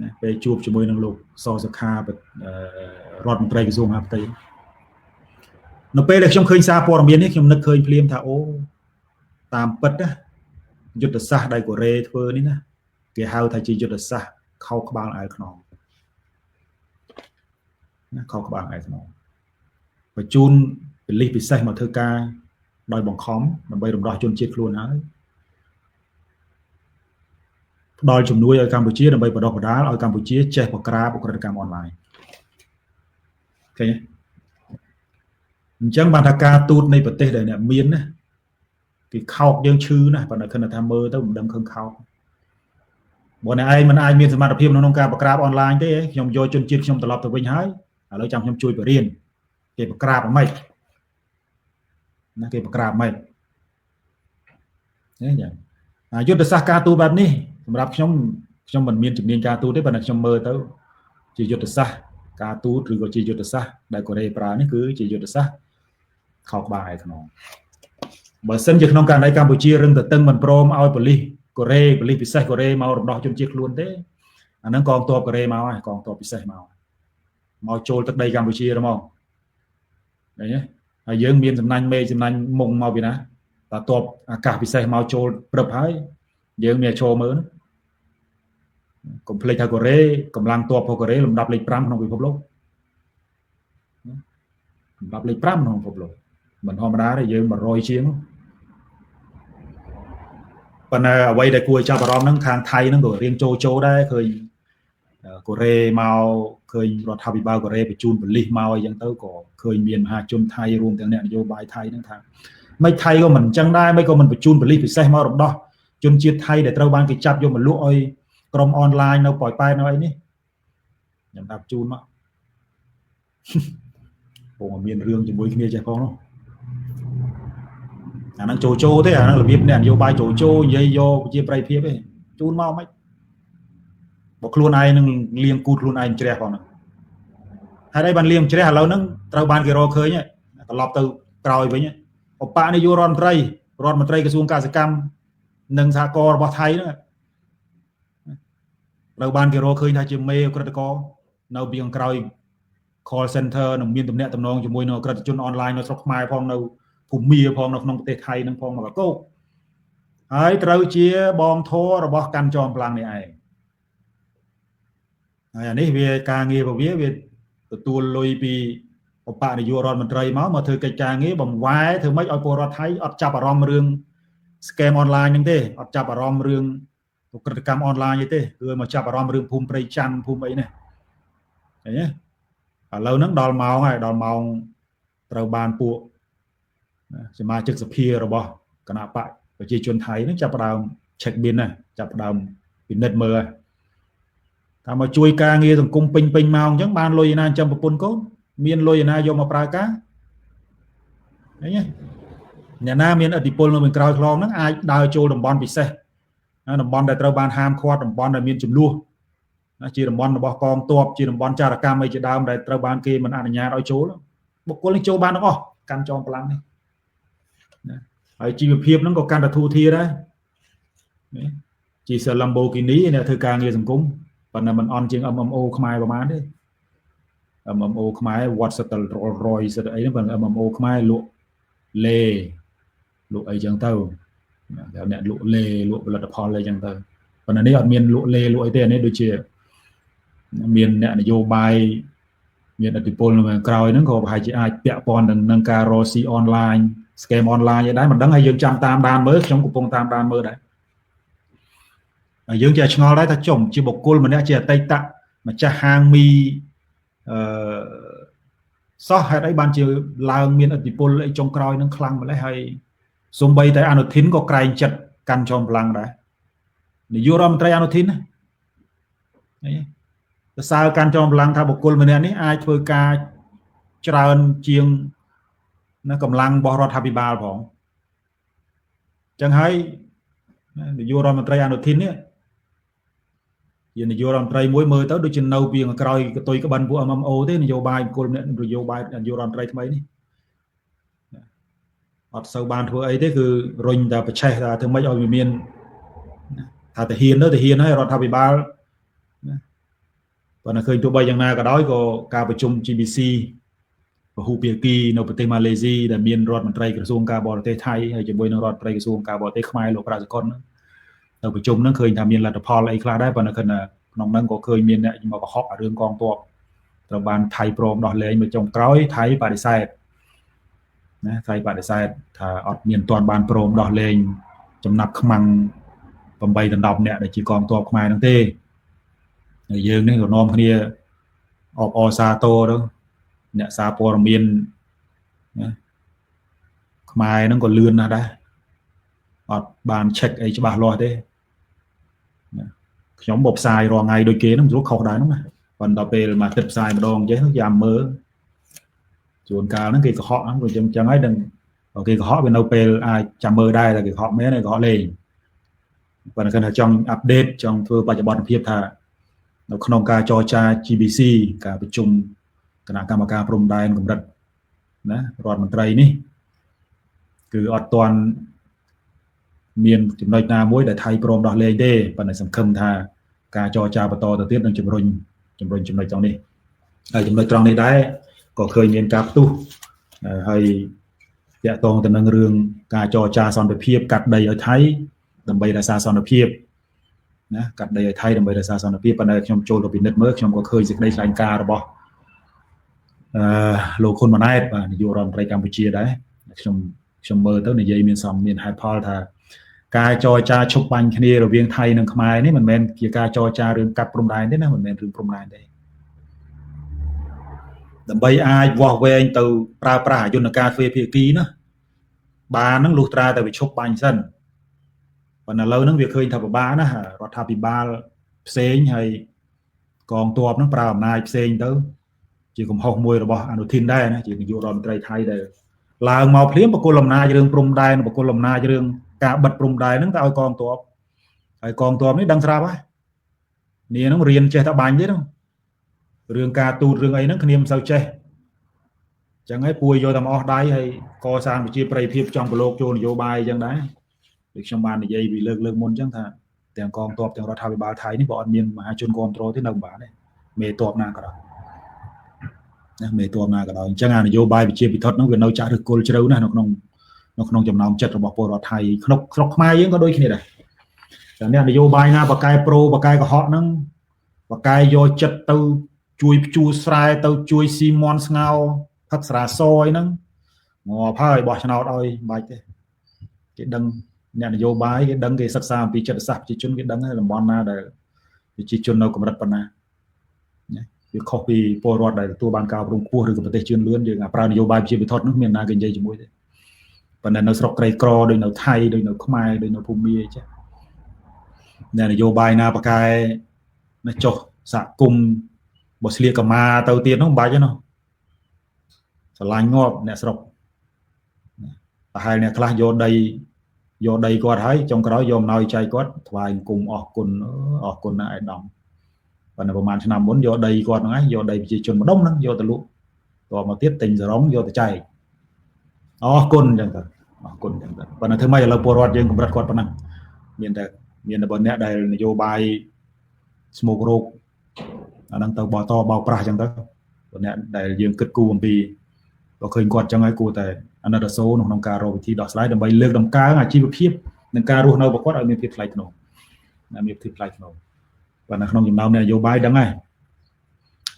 ណាពេលជួបជាមួយនឹងលោកសសុខារដ្ឋមន្ត្រីក្រសួងមហាផ្ទៃនៅពេលដែលខ្ញុំឃើញសារព័ត៌មាននេះខ្ញុំនឹកឃើញភ្លាមថាអូតាមពិតណាយុទ្ធសាស្ត្រដែលកូរ៉េធ្វើនេះណាគេហៅថាជាយុទ្ធសាស្ត្រខោក្បាលអាវខ្នងណាខោក្បាលអាវខ្នងបញ្ជូនប៉ូលីសពិសេសមកធ្វើការដោយបង្ខំដើម្បីរំដោះជនជាតិខ្លួនហើយផ្ដល់ជំនួយឲ្យកម្ពុជាដើម្បីបណ្ដុះបណ្ដាលឲ្យកម្ពុជាចេះបង្ក្រាបឧក្រិដ្ឋកម្មអនឡាញឃើញទេអញ្ចឹងបានថាការទូតនៃប្រទេសដែលអ្នកមានណាគេខោកយើងឈឺណាស់ប៉ុន្តែគិតថាមើលទៅមិនដឹងខឹងខោកបើអ្នកឯងមិនអាចមានសមត្ថភាពក្នុងការបង្ក្រាបអនឡាញទេខ្ញុំយកជនជាតិខ្ញុំត្រឡប់ទៅវិញហើយឥឡូវចាំខ្ញុំជួយបរៀនគេបង្ក្រាបអ្មេចណាគេបង្ក្រាបម៉េចនេះយ៉ាងយុទ្ធសាស្ត្រការទូតបែបនេះសម្រាប់ខ្ញុំខ្ញុំមិនមានជំនាញការទូតទេប៉ុន្តែខ្ញុំមើលទៅជាយុទ្ធសាស្ត្រការទូតឬក៏ជាយុទ្ធសាស្ត្រដែលកូរ៉េប្រើនេះគឺជាយុទ្ធសាស្ត្រខោក្បាលឯខ្នងបើសិនជាក្នុងករណីកម្ពុជារឹងទទឹងមិនព្រមឲ្យប៉ូលីសកូរ៉េប៉ូលីសពិសេសកូរ៉េមករំដោះជនជាតិខ្លួនទេអាហ្នឹងកងទ័ពកូរ៉េមកហើយកងទ័ពពិសេសមកចូលទឹកដីកម្ពុជាហ្មងឃើញទេហើយយើងមានសំណាញ់មេសំណាញ់មុងមកពីណាតើតបអាកាសពិសេសមកចូលព្រឹបហើយយើងមានឈរមើលកុំភ្លេចថាកូរ៉េកម្លាំងទ័ពរបស់កូរ៉េលំដាប់លេខ5ក្នុងពិភពលោកលំដាប់លេខ5ក្នុងពិភពលោកមិនធម្មតាទេយើង100ជាងប៉ុន្តែអ្វីដែលគួរឲ្យចាប់អារម្មណ៍ហ្នឹងខាងថៃហ្នឹងក៏រៀងចូលដែរឃើញកូរ៉េមកឃើញរដ្ឋាភិបាលកូរ៉េបញ្ជូនប៉ូលីសមកអីចឹងទៅក៏ឃើញមានមហាជនថៃរួមទាំងអ្នកនយោបាយថៃហ្នឹងថាមិនថៃក៏មិនចឹងដែរមិនក៏មិនបញ្ជូនប៉ូលីសពិសេសមករំដោះជនជាតិថៃដែលត្រូវបានគេចាប់យកមកលក់ឲ្យក្រុមអនឡាញនៅប៉ោយប៉ែតនៅអីនេះខ្ញុំថាបញ្ជូនមកពងមានរឿងជាមួយគ្នាចេះផងនោះអាហ្នឹងចូលទេអាហ្នឹងរបៀបអ្នកនយោបាយចូលនិយាយយកប្រជាប្រិយភាពទេជូនមកមិនបើខ្លួនឯងនឹងលៀងគូតខ្លួនឯងជ្រះផងហ្នឹងហើយអីបានលៀងជ្រះឥឡូវហ្នឹងត្រូវបានគេរកឃើញត្រឡប់ទៅក្រោយវិញឧបនាយករដ្ឋមន្ត្រីរដ្ឋមន្ត្រីក្រសួងកសិកម្មនិងសហគមន៍របស់ថៃហ្នឹងត្រូវបានគេរកឃើញថាជាមេឧក្រិដ្ឋករនៅពីខាងក្រោយ call center នឹងមានទំនាក់ទំនងជាមួយនឹងឧក្រិដ្ឋជនអនឡាញនៅស្រុកខ្មែរផងនៅភូមាផងនៅក្នុងប្រទេសថៃនឹងផងមកកោកហើយត្រូវជាបងធររបស់កាន់ចอมพลังនេះឯងហើយអានេះវាការងាររបស់វាវាទទួលលុយពីឧបនាយករដ្ឋមន្ត្រីមកធ្វើកិច្ចការងារបង្វែរធ្វើម៉េចឲ្យពលរដ្ឋថៃអត់ចាប់អារម្មណ៍រឿង scam អនឡាញហ្នឹងទេអត់ចាប់អារម្មណ៍រឿងឧក្រិដ្ឋកម្មអនឡាញទេគឺមកចាប់អារម្មណ៍រឿងភូមិព្រៃច័ន្ទភូមិអីនេះឃើញទេឥឡូវហ្នឹងដល់ម៉ោងហើយដល់ម៉ោងត្រូវបានពួកសមាជិកសភារបស់គណៈបកប្រជាជនថៃហ្នឹងចាប់ផ្ដើម check bin ណាចាប់ផ្ដើមពិនិត្យមើលថាមកជួយការងារសង្គមពេញពេញមកអញ្ចឹងបានលុយណាចិញ្ចឹមប្រពន្ធកូនមានលុយណាយកមកប្រើការឃើញទេ អ្នកណាមានឥទ្ធិពលនៅពីក្រោយខ្នងហ្នឹងអាចដើរចូលតំបន់ពិសេសតំបន់ដែលត្រូវបានហាមឃាត់តំបន់ដែលមានចំនួនជាតំបន់របស់កងទ័ពជាតំបន់ចារកម្មអីជាដើមដែលត្រូវបានគេមិនអនុញ្ញាតឲ្យចូលបុគ្គលនេះចូលបានទាំងអស់កាន់ចងកម្លាំងនេះណាហើយជីវភាពហ្នឹងក៏កាន់តែធូរធារដែរណាជាស Lamborghini អ្នកធ្វើការងារសង្គមប៉ុន្តែมันអន់ជាង MMO ខ្មែរប្រហែលទេ MMO ខ្មែរវត្តសិតតែ Rolls Royce សិតអីហ្នឹងប៉ុន្តែ MMO ខ្មែរលក់លេលក់អីចឹងទៅអ្នកលក់លេលក់ផលិតផលអីចឹងទៅប៉ុន្តែនេះអត់មានលក់លេលក់អីទេអានេះដូចជាមានអ្នកនយោបាយមានឥទ្ធិពលនៅក្រោយហ្នឹងក៏ប្រហែលជាអាចពាក់ព័ន្ធនឹងការរកស៊ីអនឡាញ scam អនឡាញអីដែរមិនដឹងហើយយើងចាំតាមដានមើលខ្ញុំកំពុងតាមដានមើលដែរហើយយើងជាឆ្ងល់ដែរថាចំជាបុគ្គលម្នាក់ជាអតីតម្ចាស់ហាងមីអឺសោះហេតុអីបានជាឡើងមានឥទ្ធិពលអីចុងក្រោយនឹងខ្លាំងម្ល៉េះហើយសូម្បីតែអនុធីនក៏ក្រែងចិត្តកាន់ចោមកម្លាំងដែរនាយករដ្ឋមន្ត្រីអនុធីនណាសរសើរកាន់ចោមកម្លាំងថាបុគ្គលម្នាក់នេះអាចធ្វើការច្រើនជាងណាកម្លាំងរបស់រដ្ឋាភិបាលផងចឹងហើយនាយករដ្ឋមន្ត្រីអនុធីននេះជានាយករដ្ឋមន្ត្រីមួយមើលទៅដូចជានៅពីក្រោយកតុយក្បិនពួក MMO ទេនយោបាយបុគ្គលម្នាក់នយោបាយនាយករដ្ឋមន្ត្រីថ្មីនេះអត់សូវបានធ្វើអីទេគឺរុញតែប្រឆេះថាធ្វើម៉េចឲ្យវាមានថាទាហានទៅទាហានហើយរដ្ឋាភិបាលណាប៉ុន្តែឃើញទោះបីយ៉ាងណាក៏ដោយក៏ការប្រជុំ GBC ពហុភាគីនៅប្រទេសម៉ាឡេស៊ីដែលមានរដ្ឋមន្ត្រីក្រសួងការបរទេសថៃហើយជាមួយនឹងរដ្ឋមន្ត្រីក្រសួងការបរទេសខ្មែរលោកប្រាសកុនទៅប្រជុំហ្នឹងឃើញថាមានលទ្ធផលអីខ្លះដែរប៉ុន្តែឃើញថាក្នុងហ្នឹងក៏ឃើញមានអ្នកមកកុហករឿងកងទ័ពត្រូវបានថៃព្រមដោះលែងមកចុងក្រោយថៃបដិសេធណាថៃបដិសេធថាអត់មានទាន់បានព្រមដោះលែងចំណាប់ខ្មាំង8 ដល់ 10នាក់ដែលជាកងទ័ពខ្មែរហ្នឹងទេហើយយើងនេះក៏នាំគ្នាអបអរសាទរទៅអ្នកសារព័ត៌មានណាខ្មែរហ្នឹងក៏លឿនណាស់ដែរអត់បានឆែកអីច្បាស់លាស់ទេណាខ្ញុំបផ្សាយរាល់ថ្ងៃដូចគេហ្នឹងស្រួលខុសដែរហ្នឹងណាប៉ុន្តែពេលមួយអាទិត្យផ្សាយម្ដងចេះយ៉ាមើលជួនកាលហ្នឹងគេកុហកហ្នឹងក៏ចឹងចឹងហើយដឹងគេកុហកវានៅពេលអាចចាំមើលដែរតែគេកុហកមែនឯងកុហកលេងប៉ុន្តែគាត់ថាចង់អាប់ដេតចង់ធ្វើបច្ចុប្បន្នភាពថានៅក្នុងការចរចា GBC ការប្រជុំគណៈកម្មការព្រំដែនកម្រិតណារដ្ឋមន្ត្រីនេះគឺអត់ទាន់មានចំណុចណាមួយដែលថៃព្រមដោះលែងទេប៉ុន្តែសង្ឃឹមថាការចរចាបន្តទៅទៀតនឹងជំរុញចំណុចត្រង់នេះហើយចំណុចត្រង់នេះដែរក៏ឃើញមានការផ្ទុះហើយតាក់ទងទៅនឹងរឿងការចរចាសន្តិភាពកាត់ដីឲ្យថៃដើម្បីរក្សាសន្តិភាពណាកាត់ដីឲ្យថៃដើម្បីរក្សាសន្តិភាពប៉ុន្តែខ្ញុំចូលទៅពិនិត្យមើលខ្ញុំក៏ឃើញសេចក្តីថ្លែងការណ៍របស់លោកហ៊ុនម៉ាណែតបាទនាយករដ្ឋមន្ត្រីកម្ពុជាដែរខ្ញុំមើលទៅនិយាយមានសមមានហេតុផលថាការចរចាឈប់បាញ់គ្នារវាងថៃនិងខ្មែរនេះមិនមែនជាការចរចារឿងកាត់ព្រំដែនទេណាមិនមែនរឿងព្រំដែនទេដើម្បីអាចវាស់វែងទៅប្រើប្រាស់យន្តការទ្វេភាគីណាបានហ្នឹងលុះត្រាតែវាឈប់បាញ់សិនប៉ុន្តែឥឡូវហ្នឹងវាឃើញថាពិបាកណាស់រដ្ឋាភិបាលផ្សេងហើយកងទ័ពហ្នឹងប្រើអំណាចផ្សេងទៅជាកំហុសមួយរបស់អនុធីនដែរណាជានាយករដ្ឋមន្ត្រីថៃដែលឡើងមកភ្លាមបកគលអំណាចរឿងព្រំដែនបកគលអំណាចរឿងការបិទព្រំដែនហ្នឹងទៅឲ្យកងទ័ពហើយកងទ័ពនេះដឹងស្រាប់ហើយនេះហ្នឹងរៀនចេះតែបាញ់ទេហ្នឹងរឿងការទូតរឿងអីហ្នឹងគ្នាមិនសូវចេះអញ្ចឹងហើយពួយយកតែមកអស់ដៃហើយកសាងប្រជាប្រិយភាពចង់ប្រឡូកចូលនយោបាយអញ្ចឹងដែរដូចខ្ញុំបាននិយាយពីលើកមុនអញ្ចឹងថាទាំងកងទ័ពទាំងរដ្ឋាភិបាលថៃនេះបើអត់មានមហាជនគ្រប់គ្រងទេនៅមិនបានទេមេទ័ពណាក៏ដោយណាមេទ័ពណាក៏ដោយអញ្ចឹងអានយោបាយប្រជាពិធហ្នឹងវានៅចាក់ឫសគល់ជ្រៅណាស់នៅក្នុងចំណោមចិត្តរបស់ពលរដ្ឋថៃក្នុងស្រុកខ្មែរយើងក៏ដូចគ្នាដែរតែអ្នកនយោបាយណាបកកែប្រូបកកែកុហកហ្នឹងបកកែយកចិត្តទៅជួយភ្ជួរស្រែទៅជួយស៊ីមន់ស្ងោផឹកស្រាសអីហ្នឹងងាប់ហើយបោះឆ្នោតឲ្យមិនបាច់ទេគេដឹងអ្នកនយោបាយគេដឹងគេសិក្សាអំពីចិត្តសាស្ត្រប្រជាជនគេដឹងហើយតំបន់ណាដែលប្រជាជននៅកម្រិតប៉ុណ្ណាណាវាខុសពីពលរដ្ឋដែលទទួលបានការអប់រំខ្ពស់ឬក៏ប្រទេសជឿនលឿនយើងប្រើនយោបាយប្រជាពិធនោះមានណាគេនិយាយជាមួយទេប៉ុន្តែនៅស្រុកក្រីក្រដូចនៅថៃដូចនៅខ្មែរដូចនៅភូមាអញ្ចឹងអ្នកនយោបាយណាបកែណាចុះសហគមន៍បើស្លៀកកម្មាទៅទៀតនោះមិនបាច់ទេនោះស្រឡាញ់ងាប់អ្នកស្រុក ប្រហែលអ្នកខ្លះយកដីគាត់ហើយចុងក្រោយយកអំណោយចែកគាត់ថ្វាយអង្គមអរគុណអរគុណណាស់ឯកឧត្តមប៉ុន្តែប្រហែលឆ្នាំមុនយកដីគាត់ហ្នឹងឯងយកដីប្រជាជនម្ដុំហ្នឹងយកទៅលក់តមកទៀតទិញសរងយកទៅចែកអរគុណអញ្ចឹងទៅអរគុណអញ្ចឹងទៅប៉ុន្តែធ្វើម៉េចឥឡូវពលរដ្ឋយើងកម្រិតគាត់ប៉ុណ្ណឹងមានតែបើអ្នកដែលនយោបាយស្មោករោគអាហ្នឹងទៅបតបោកប្រាស់អញ្ចឹងទៅបើអ្នកដែលយើងគិតគូរអំពីបើឃើញគាត់អញ្ចឹងហើយគួរតែអាណិតអាសូរក្នុងការរកវិធីដោះស្រាយដើម្បីលើកតម្កើងអាជីវភាពនិងការរស់នៅរបស់គាត់ឲ្យមានភាពថ្លៃថ្នូរមានភាពថ្លៃថ្នូរបាទនៅក្នុងចំណោមអ្នកនយោបាយដឹងហើយ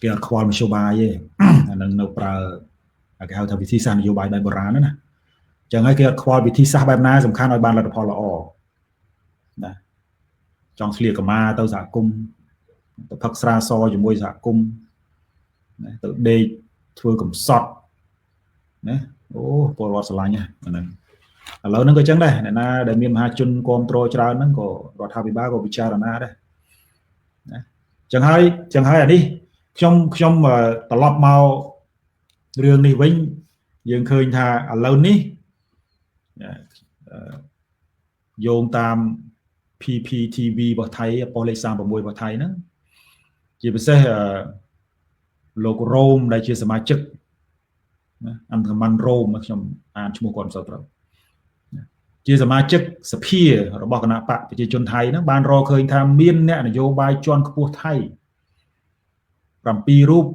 គេអត់ខ្វល់មធ្យោបាយទេអានឹងនៅប្រើគេហៅថាវិធីសាស្ត្រនយោបាយបែបបុរាណណាអញ្ចឹងហើយគេអត់ខ្វល់វិធីសាស្ត្របែបណាសំខាន់ឲ្យបានលទ្ធផលល្អណាចង់ស្លៀកកម្មាទៅសហគមន៍ទៅផឹកស្រាសជាមួយសហគមន៍ណាទៅដេកធ្វើកំសត់ណាអូពលរដ្ឋស្រឡាញ់ណាហ្នឹងឥឡូវហ្នឹងក៏អញ្ចឹងដែរអ្នកណាដែលមានមហាជនគ្រប់គ្រងច្រើនហ្នឹងក៏រដ្ឋាភិបាលក៏ពិចារណាដែរណាអញ្ចឹងហើយអានេះខ្ញុំត្រឡប់មករឿងនេះវិញយើងឃើញថាឥឡូវនេះយោងតាម PPTV របស់ថៃប៉ុស្តិ៍លេខ36របស់ថៃហ្នឹងជាពិសេសលោករ៉ូមដែលជាសមាជិកណាអង្គមិនរ៉ូមខ្ញុំអានឈ្មោះគាត់មិនសូវត្រូវជាសមាជិកសភារបស់គណៈបកប្រជាជនថៃហ្នឹងបានរកឃើញថាមានអ្នកនយោបាយជាន់ខ្ពស់ថៃ7រូប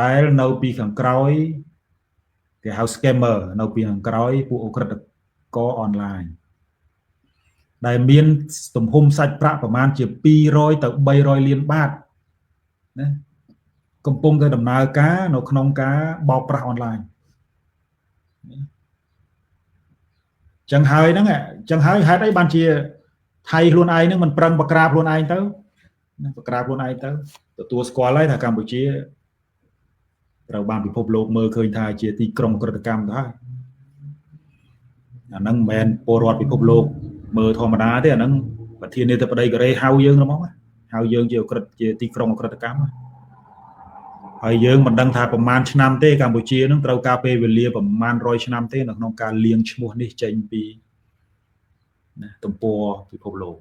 ដែលនៅពីខាងក្រោយគេហៅ scammer នៅពីខាងក្រោយពួកអក្រិតករអនឡាញដែលមានទំហំសាច់ប្រាក់ប្រមាណជា200ទៅ300លានបាតណាកំពុងតែដំណើរការនៅក្នុងការបោកប្រាស់អនឡាញចឹងហើយហ្នឹងចឹងហើយហេតុអីបានជាថៃខ្លួនឯងហ្នឹងមិនប្រឹងបក្រាបខ្លួនឯងទៅណាបក្រាបខ្លួនឯងទៅទទួលស្គាល់ហើយថាកម្ពុជាត្រូវបានពិភពលោកមើលឃើញថាជាទីក្រុងក្រិតកម្មទៅហើយអាហ្នឹងមិនមែនពលរដ្ឋពិភពលោកមើលធម្មតាទេអាហ្នឹងប្រធានាធិបតីកូរ៉េហៅយើងហ្មងហៅយើងជាអក្រិតជាទីក្រុងអក្រិតកម្មហើយយើងមិនដឹងថាប្រមាណឆ្នាំទេកម្ពុជានឹងត្រូវការពេលវេលាប្រមាណ100ឆ្នាំទេនៅក្នុងការលាងឈ្មោះនេះចេញពីណាទំព័រពិភពលោក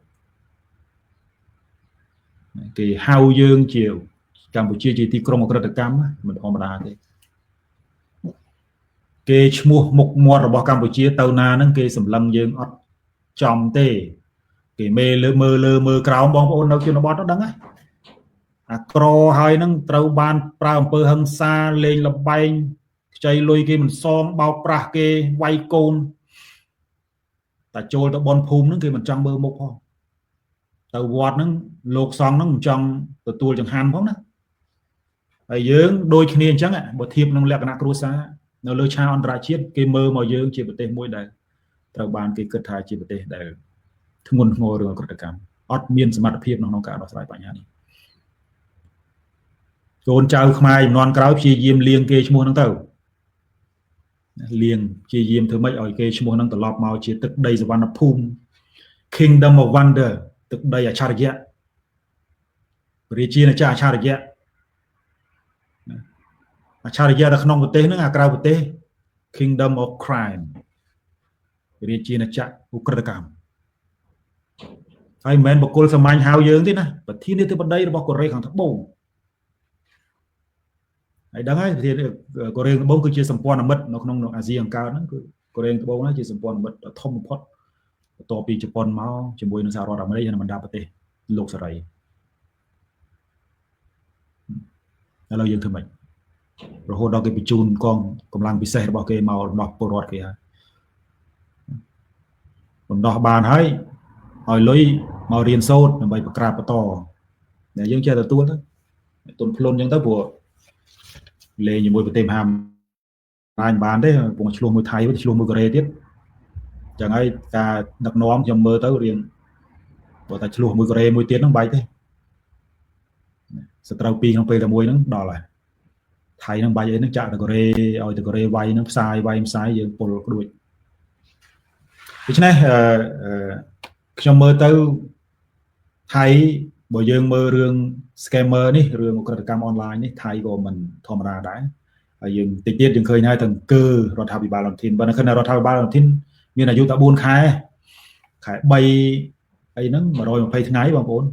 គេហៅយើងជាកម្ពុជាជាទីក្រុងអក្រិតកម្មមិនធម្មតាទេគេឈ្មោះមុខមាត់របស់កម្ពុជាទៅណាហ្នឹងគេសម្លឹងយើងអត់ចំទេគេមេលើមើលលើមើលក្រោមបងប្អូននៅជនបទដឹងហើយអាក្រហើយហ្នឹងត្រូវបានប្រើអំពើហិង្សាលេងលបែងខ្ចីលុយគេមិនសងបោកប្រាស់គេវាយកូនតែចូលទៅបនភូមិហ្នឹងគេមិនចង់មើលមុខផងទៅវត្តហ្នឹងលោកសង្ឃហ្នឹងមិនចង់ទទួលចង្ហាន់ផងណាហើយយើងដូចគ្នាអញ្ចឹងបើធៀបនឹងលក្ខណៈគ្រួសារនៅលើឆាកអន្តរជាតិគេមើលមកយើងជាប្រទេសមួយដែលត្រូវបានគេគិតថាជាប្រទេសដែលធ្ងន់ធ្ងររឿងអក្រិតកម្មអត់មានសមត្ថភាពក្នុងការដោះស្រាយបញ្ហានេះកូនចៅខ្មែរចំនួនក្រោយព្យាយាមលៀងគេឈ្មោះហ្នឹងទៅលៀងព្យាយាមធ្វើម៉េចឲ្យគេឈ្មោះហ្នឹងត្រឡប់មកជាទឹកដីសវណ្ណភូមិ Kingdom of Wonder ទឹកដីអច្ឆរិយៈរាជាណាចក្រអច្ឆរិយៈអច្ឆរិយៈនៅក្នុងប្រទេសហ្នឹងអាក្រៅប្រទេស Kingdom of Crime រាជាណាចក្រឧក្រិដ្ឋកម្មហើយមិនមែនបុគ្គលសាមញ្ញហៅយើងទេណាប្រធានាធិបតីរបស់កូរ៉េខាងត្បូងហើយដឹងហើយប្រធានកូរ៉េខាងត្បូងគឺជាសម្ព័ន្ធមិត្តនៅក្នុងអាស៊ីអង្កើតហ្នឹងគឺកូរ៉េខាងត្បូងហ្នឹងជាសម្ព័ន្ធមិត្តដ៏ធំបំផុតបន្ទាប់ពីជប៉ុនមកជាមួយនឹងសហរដ្ឋអាមេរិកនិងបណ្ដាប្រទេសលោកសេរីឥឡូវយើងធ្វើម៉េចរហូតដល់គេបញ្ជូនកងកម្លាំងពិសេសរបស់គេមករំដោះពលរដ្ឋគេហើយរំដោះបានហើយឲ្យលុយមករៀនសូត្រដើម្បីប្រក្រាបបន្តតែយើងចេះទទួលទៅទុនភ្លុនអញ្ចឹងទៅព្រោះលេងជាមួយប្រទេសមហាអំណាចបានទេកំពុងឆ្លោះមួយថៃឆ្លោះមួយកូរ៉េទៀតចឹងហើយការដឹកនាំខ្ញុំមើលទៅរៀងបើតែឆ្លោះមួយកូរ៉េមួយទៀតហ្នឹងបែកទេសត្រូវពីរក្នុងពេលតែមួយហ្នឹងដល់ហើយថៃហ្នឹងបែកអីហ្នឹងចាក់ទៅកូរ៉េឲ្យទៅកូរ៉េវាយហ្នឹងផ្សាយវាយផ្សាយយើងពុលក្ដួចដូច្នេះខ្ញុំមើលទៅថៃបើយើងមើលរឿង scammer នេះរឿងអក្រិតកម្មអនឡាញនេះថៃក៏មិនធម្មតាដែរ ហើយយើងតិចទៀតយើងឃើញហើយទាំងកើរដ្ឋាភិបាលអនុធីនបើនៅខណៈរដ្ឋាភិបាលអនុធីនមានអាយុតែ4ខែខែ3អីហ្នឹង120ថ្ងៃបងប្អូន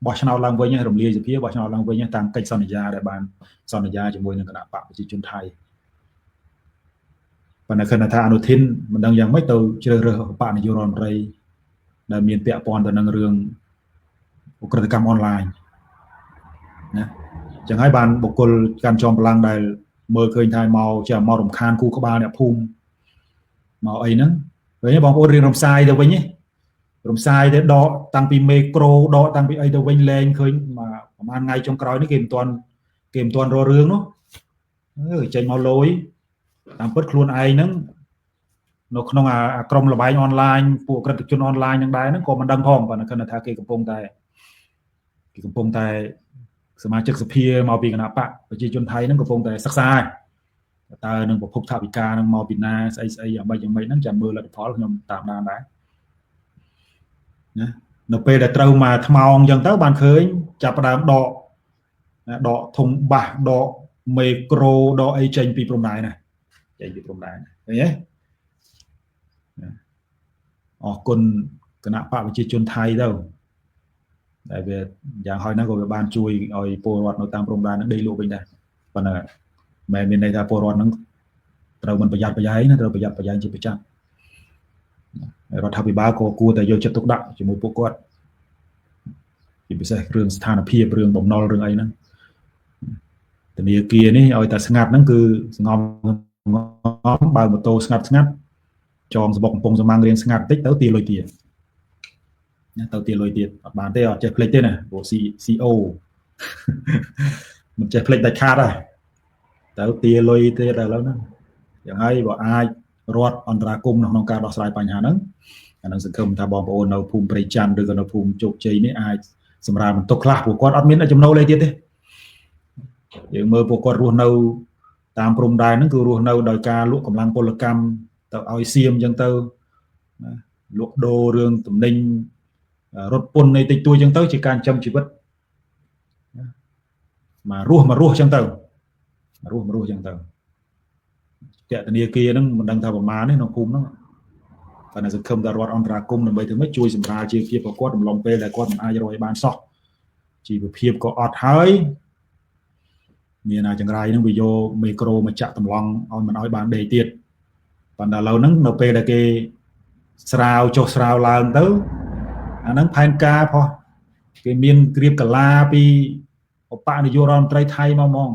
បោះឆ្នោតឡើងវិញរំលាយសភាបោះឆ្នោតឡើងវិញតាមកិច្ចសន្យាដែលបានសន្យាជាមួយនឹងគណៈបកប្រជាជនថៃប៉ុន្តែខណៈថាអនុធីនមិនដឹងយ៉ាងម៉េចទៅជ្រើសរើសបកនាយករដ្ឋមន្ត្រីដែលមានពាក់ព័ន្ធទៅនឹងរឿងឧក្រិដ្ឋកម្មអនឡាញណាចឹងហើយបានបុគ្គលកាន់ចោមកម្លាំងដែលមើលឃើញថាមកជាមករំខានគូក្បាលអ្នកភូមិមកអីហ្នឹងវិញបងប្អូនរៀនរំសាយទៅវិញរំសាយទៅដកតាំងពីមេក្រូដកតាំងពីអីទៅវិញលែងឃើញប្រហែលថ្ងៃចុងក្រោយនេះគេមិនទាន់រករឿងនោះចេញមកលយតាមពិតខ្លួនឯងហ្នឹងនៅក្នុងអាក្រុមលបែងអនឡាញពួកក្រិតជនអនឡាញនឹងដែរហ្នឹងក៏មិនដឹងផងប៉ុន្តែគិតថាគេកំពុងតែសមាជិកសភាមកពីគណៈបកប្រជាជនថៃហ្នឹងកំពុងតែសិក្សាតើនឹងប្រភពថវិកានឹងមកពីណាស្អីស្អីយ៉ាងម៉េចយ៉ាងម៉េចហ្នឹងចាំមើលលទ្ធផលខ្ញុំតាមដានដែរណានៅពេលដែលត្រូវមកថ្មោងអញ្ចឹងទៅបានឃើញចាប់ផ្ដើមដកណាដកធុងបាសដកមេក្រូដកអីចេញពីព្រំដែនណាចេញពីព្រំដែនឃើញទេអរគុណគណៈបកប្រជាជនថៃទៅដែលវាយ៉ាងហោចណាស់ក៏វាបានជួយឲ្យពលរដ្ឋនៅតាមព្រំដែននឹងដេកលក់វិញដែរប៉ុន្តែមិនមានន័យថាពលរដ្ឋនឹងត្រូវមិនប្រយ័ត្នប្រយែងណាត្រូវប្រយ័ត្នប្រយែងជាប្រចាំរដ្ឋាភិបាលក៏គួរតែយកចិត្តទុកដាក់ជាមួយពួកគាត់ជាពិសេសរឿងស្ថានភាពរឿងបំណុលរឿងអីហ្នឹងធនាគារនេះឲ្យតែស្ងាត់ហ្នឹងគឺស្ងំបើម៉ូតូស្ងាត់ស្ងាត់ចងសបុកកំពង់សមាំងរៀងស្ងាត់តិចទៅទាលុយទៀតណាទៅទាលុយទៀតអត់បានទេអត់ចេះភ្លេចទេណាព្រោះ CO មិនចេះភ្លេចដាច់ខាតដែរទៅទាលុយទៀតឥឡូវហ្នឹងយ៉ាងហើយបើអាចរដ្ឋអន្តរាគមន៍នៅក្នុងការដោះស្រាយបញ្ហាហ្នឹងអានឹងសង្ឃឹមថាបងប្អូននៅភូមិព្រៃច័ន្ទឬក៏នៅភូមិជោគជ័យនេះអាចសម្រាប់បន្ទុកខ្លះពួកគាត់អត់មានចំណូលអីទៀតទេយើងមើលពួកគាត់រស់នៅតាមព្រំដែនហ្នឹងគឺរស់នៅដោយការលក់កម្លាំងពលកម្មទៅឲ្យសៀមអញ្ចឹងទៅណាលក់ដូររឿងទំនិញរត់ពន្ធនៃតិចតួចអញ្ចឹងទៅជាការចិញ្ចឹមជីវិតណាមករស់អញ្ចឹងទៅរស់អញ្ចឹងទៅតធនាគារហ្នឹងមិនដឹងថាប្រមាណទេក្នុងភូមិហ្នឹងប៉ុន្តែសង្ឃឹមថារដ្ឋអន្តរាគមន៍ដើម្បីធ្វើម៉េចជួយសម្រាលជីវភាពរបស់គាត់អំឡុងពេលដែលគាត់មិនអាចរកឲ្យបានសោះជីវភាពក៏អត់ហើយមានអាចង្រៃហ្នឹងវាយកមេក្រូមកចាក់តម្លង់ឲ្យមិនឲ្យបានដេកទៀតប៉ុន្តែឥឡូវហ្នឹងនៅពេលដែលគេស្រាវចុះស្រាវឡើងទៅអាហ្នឹងផែនការផោះគេមានក្រៀបកាឡាពីឧបនាយករដ្ឋមន្ត្រីថៃមកហ្មង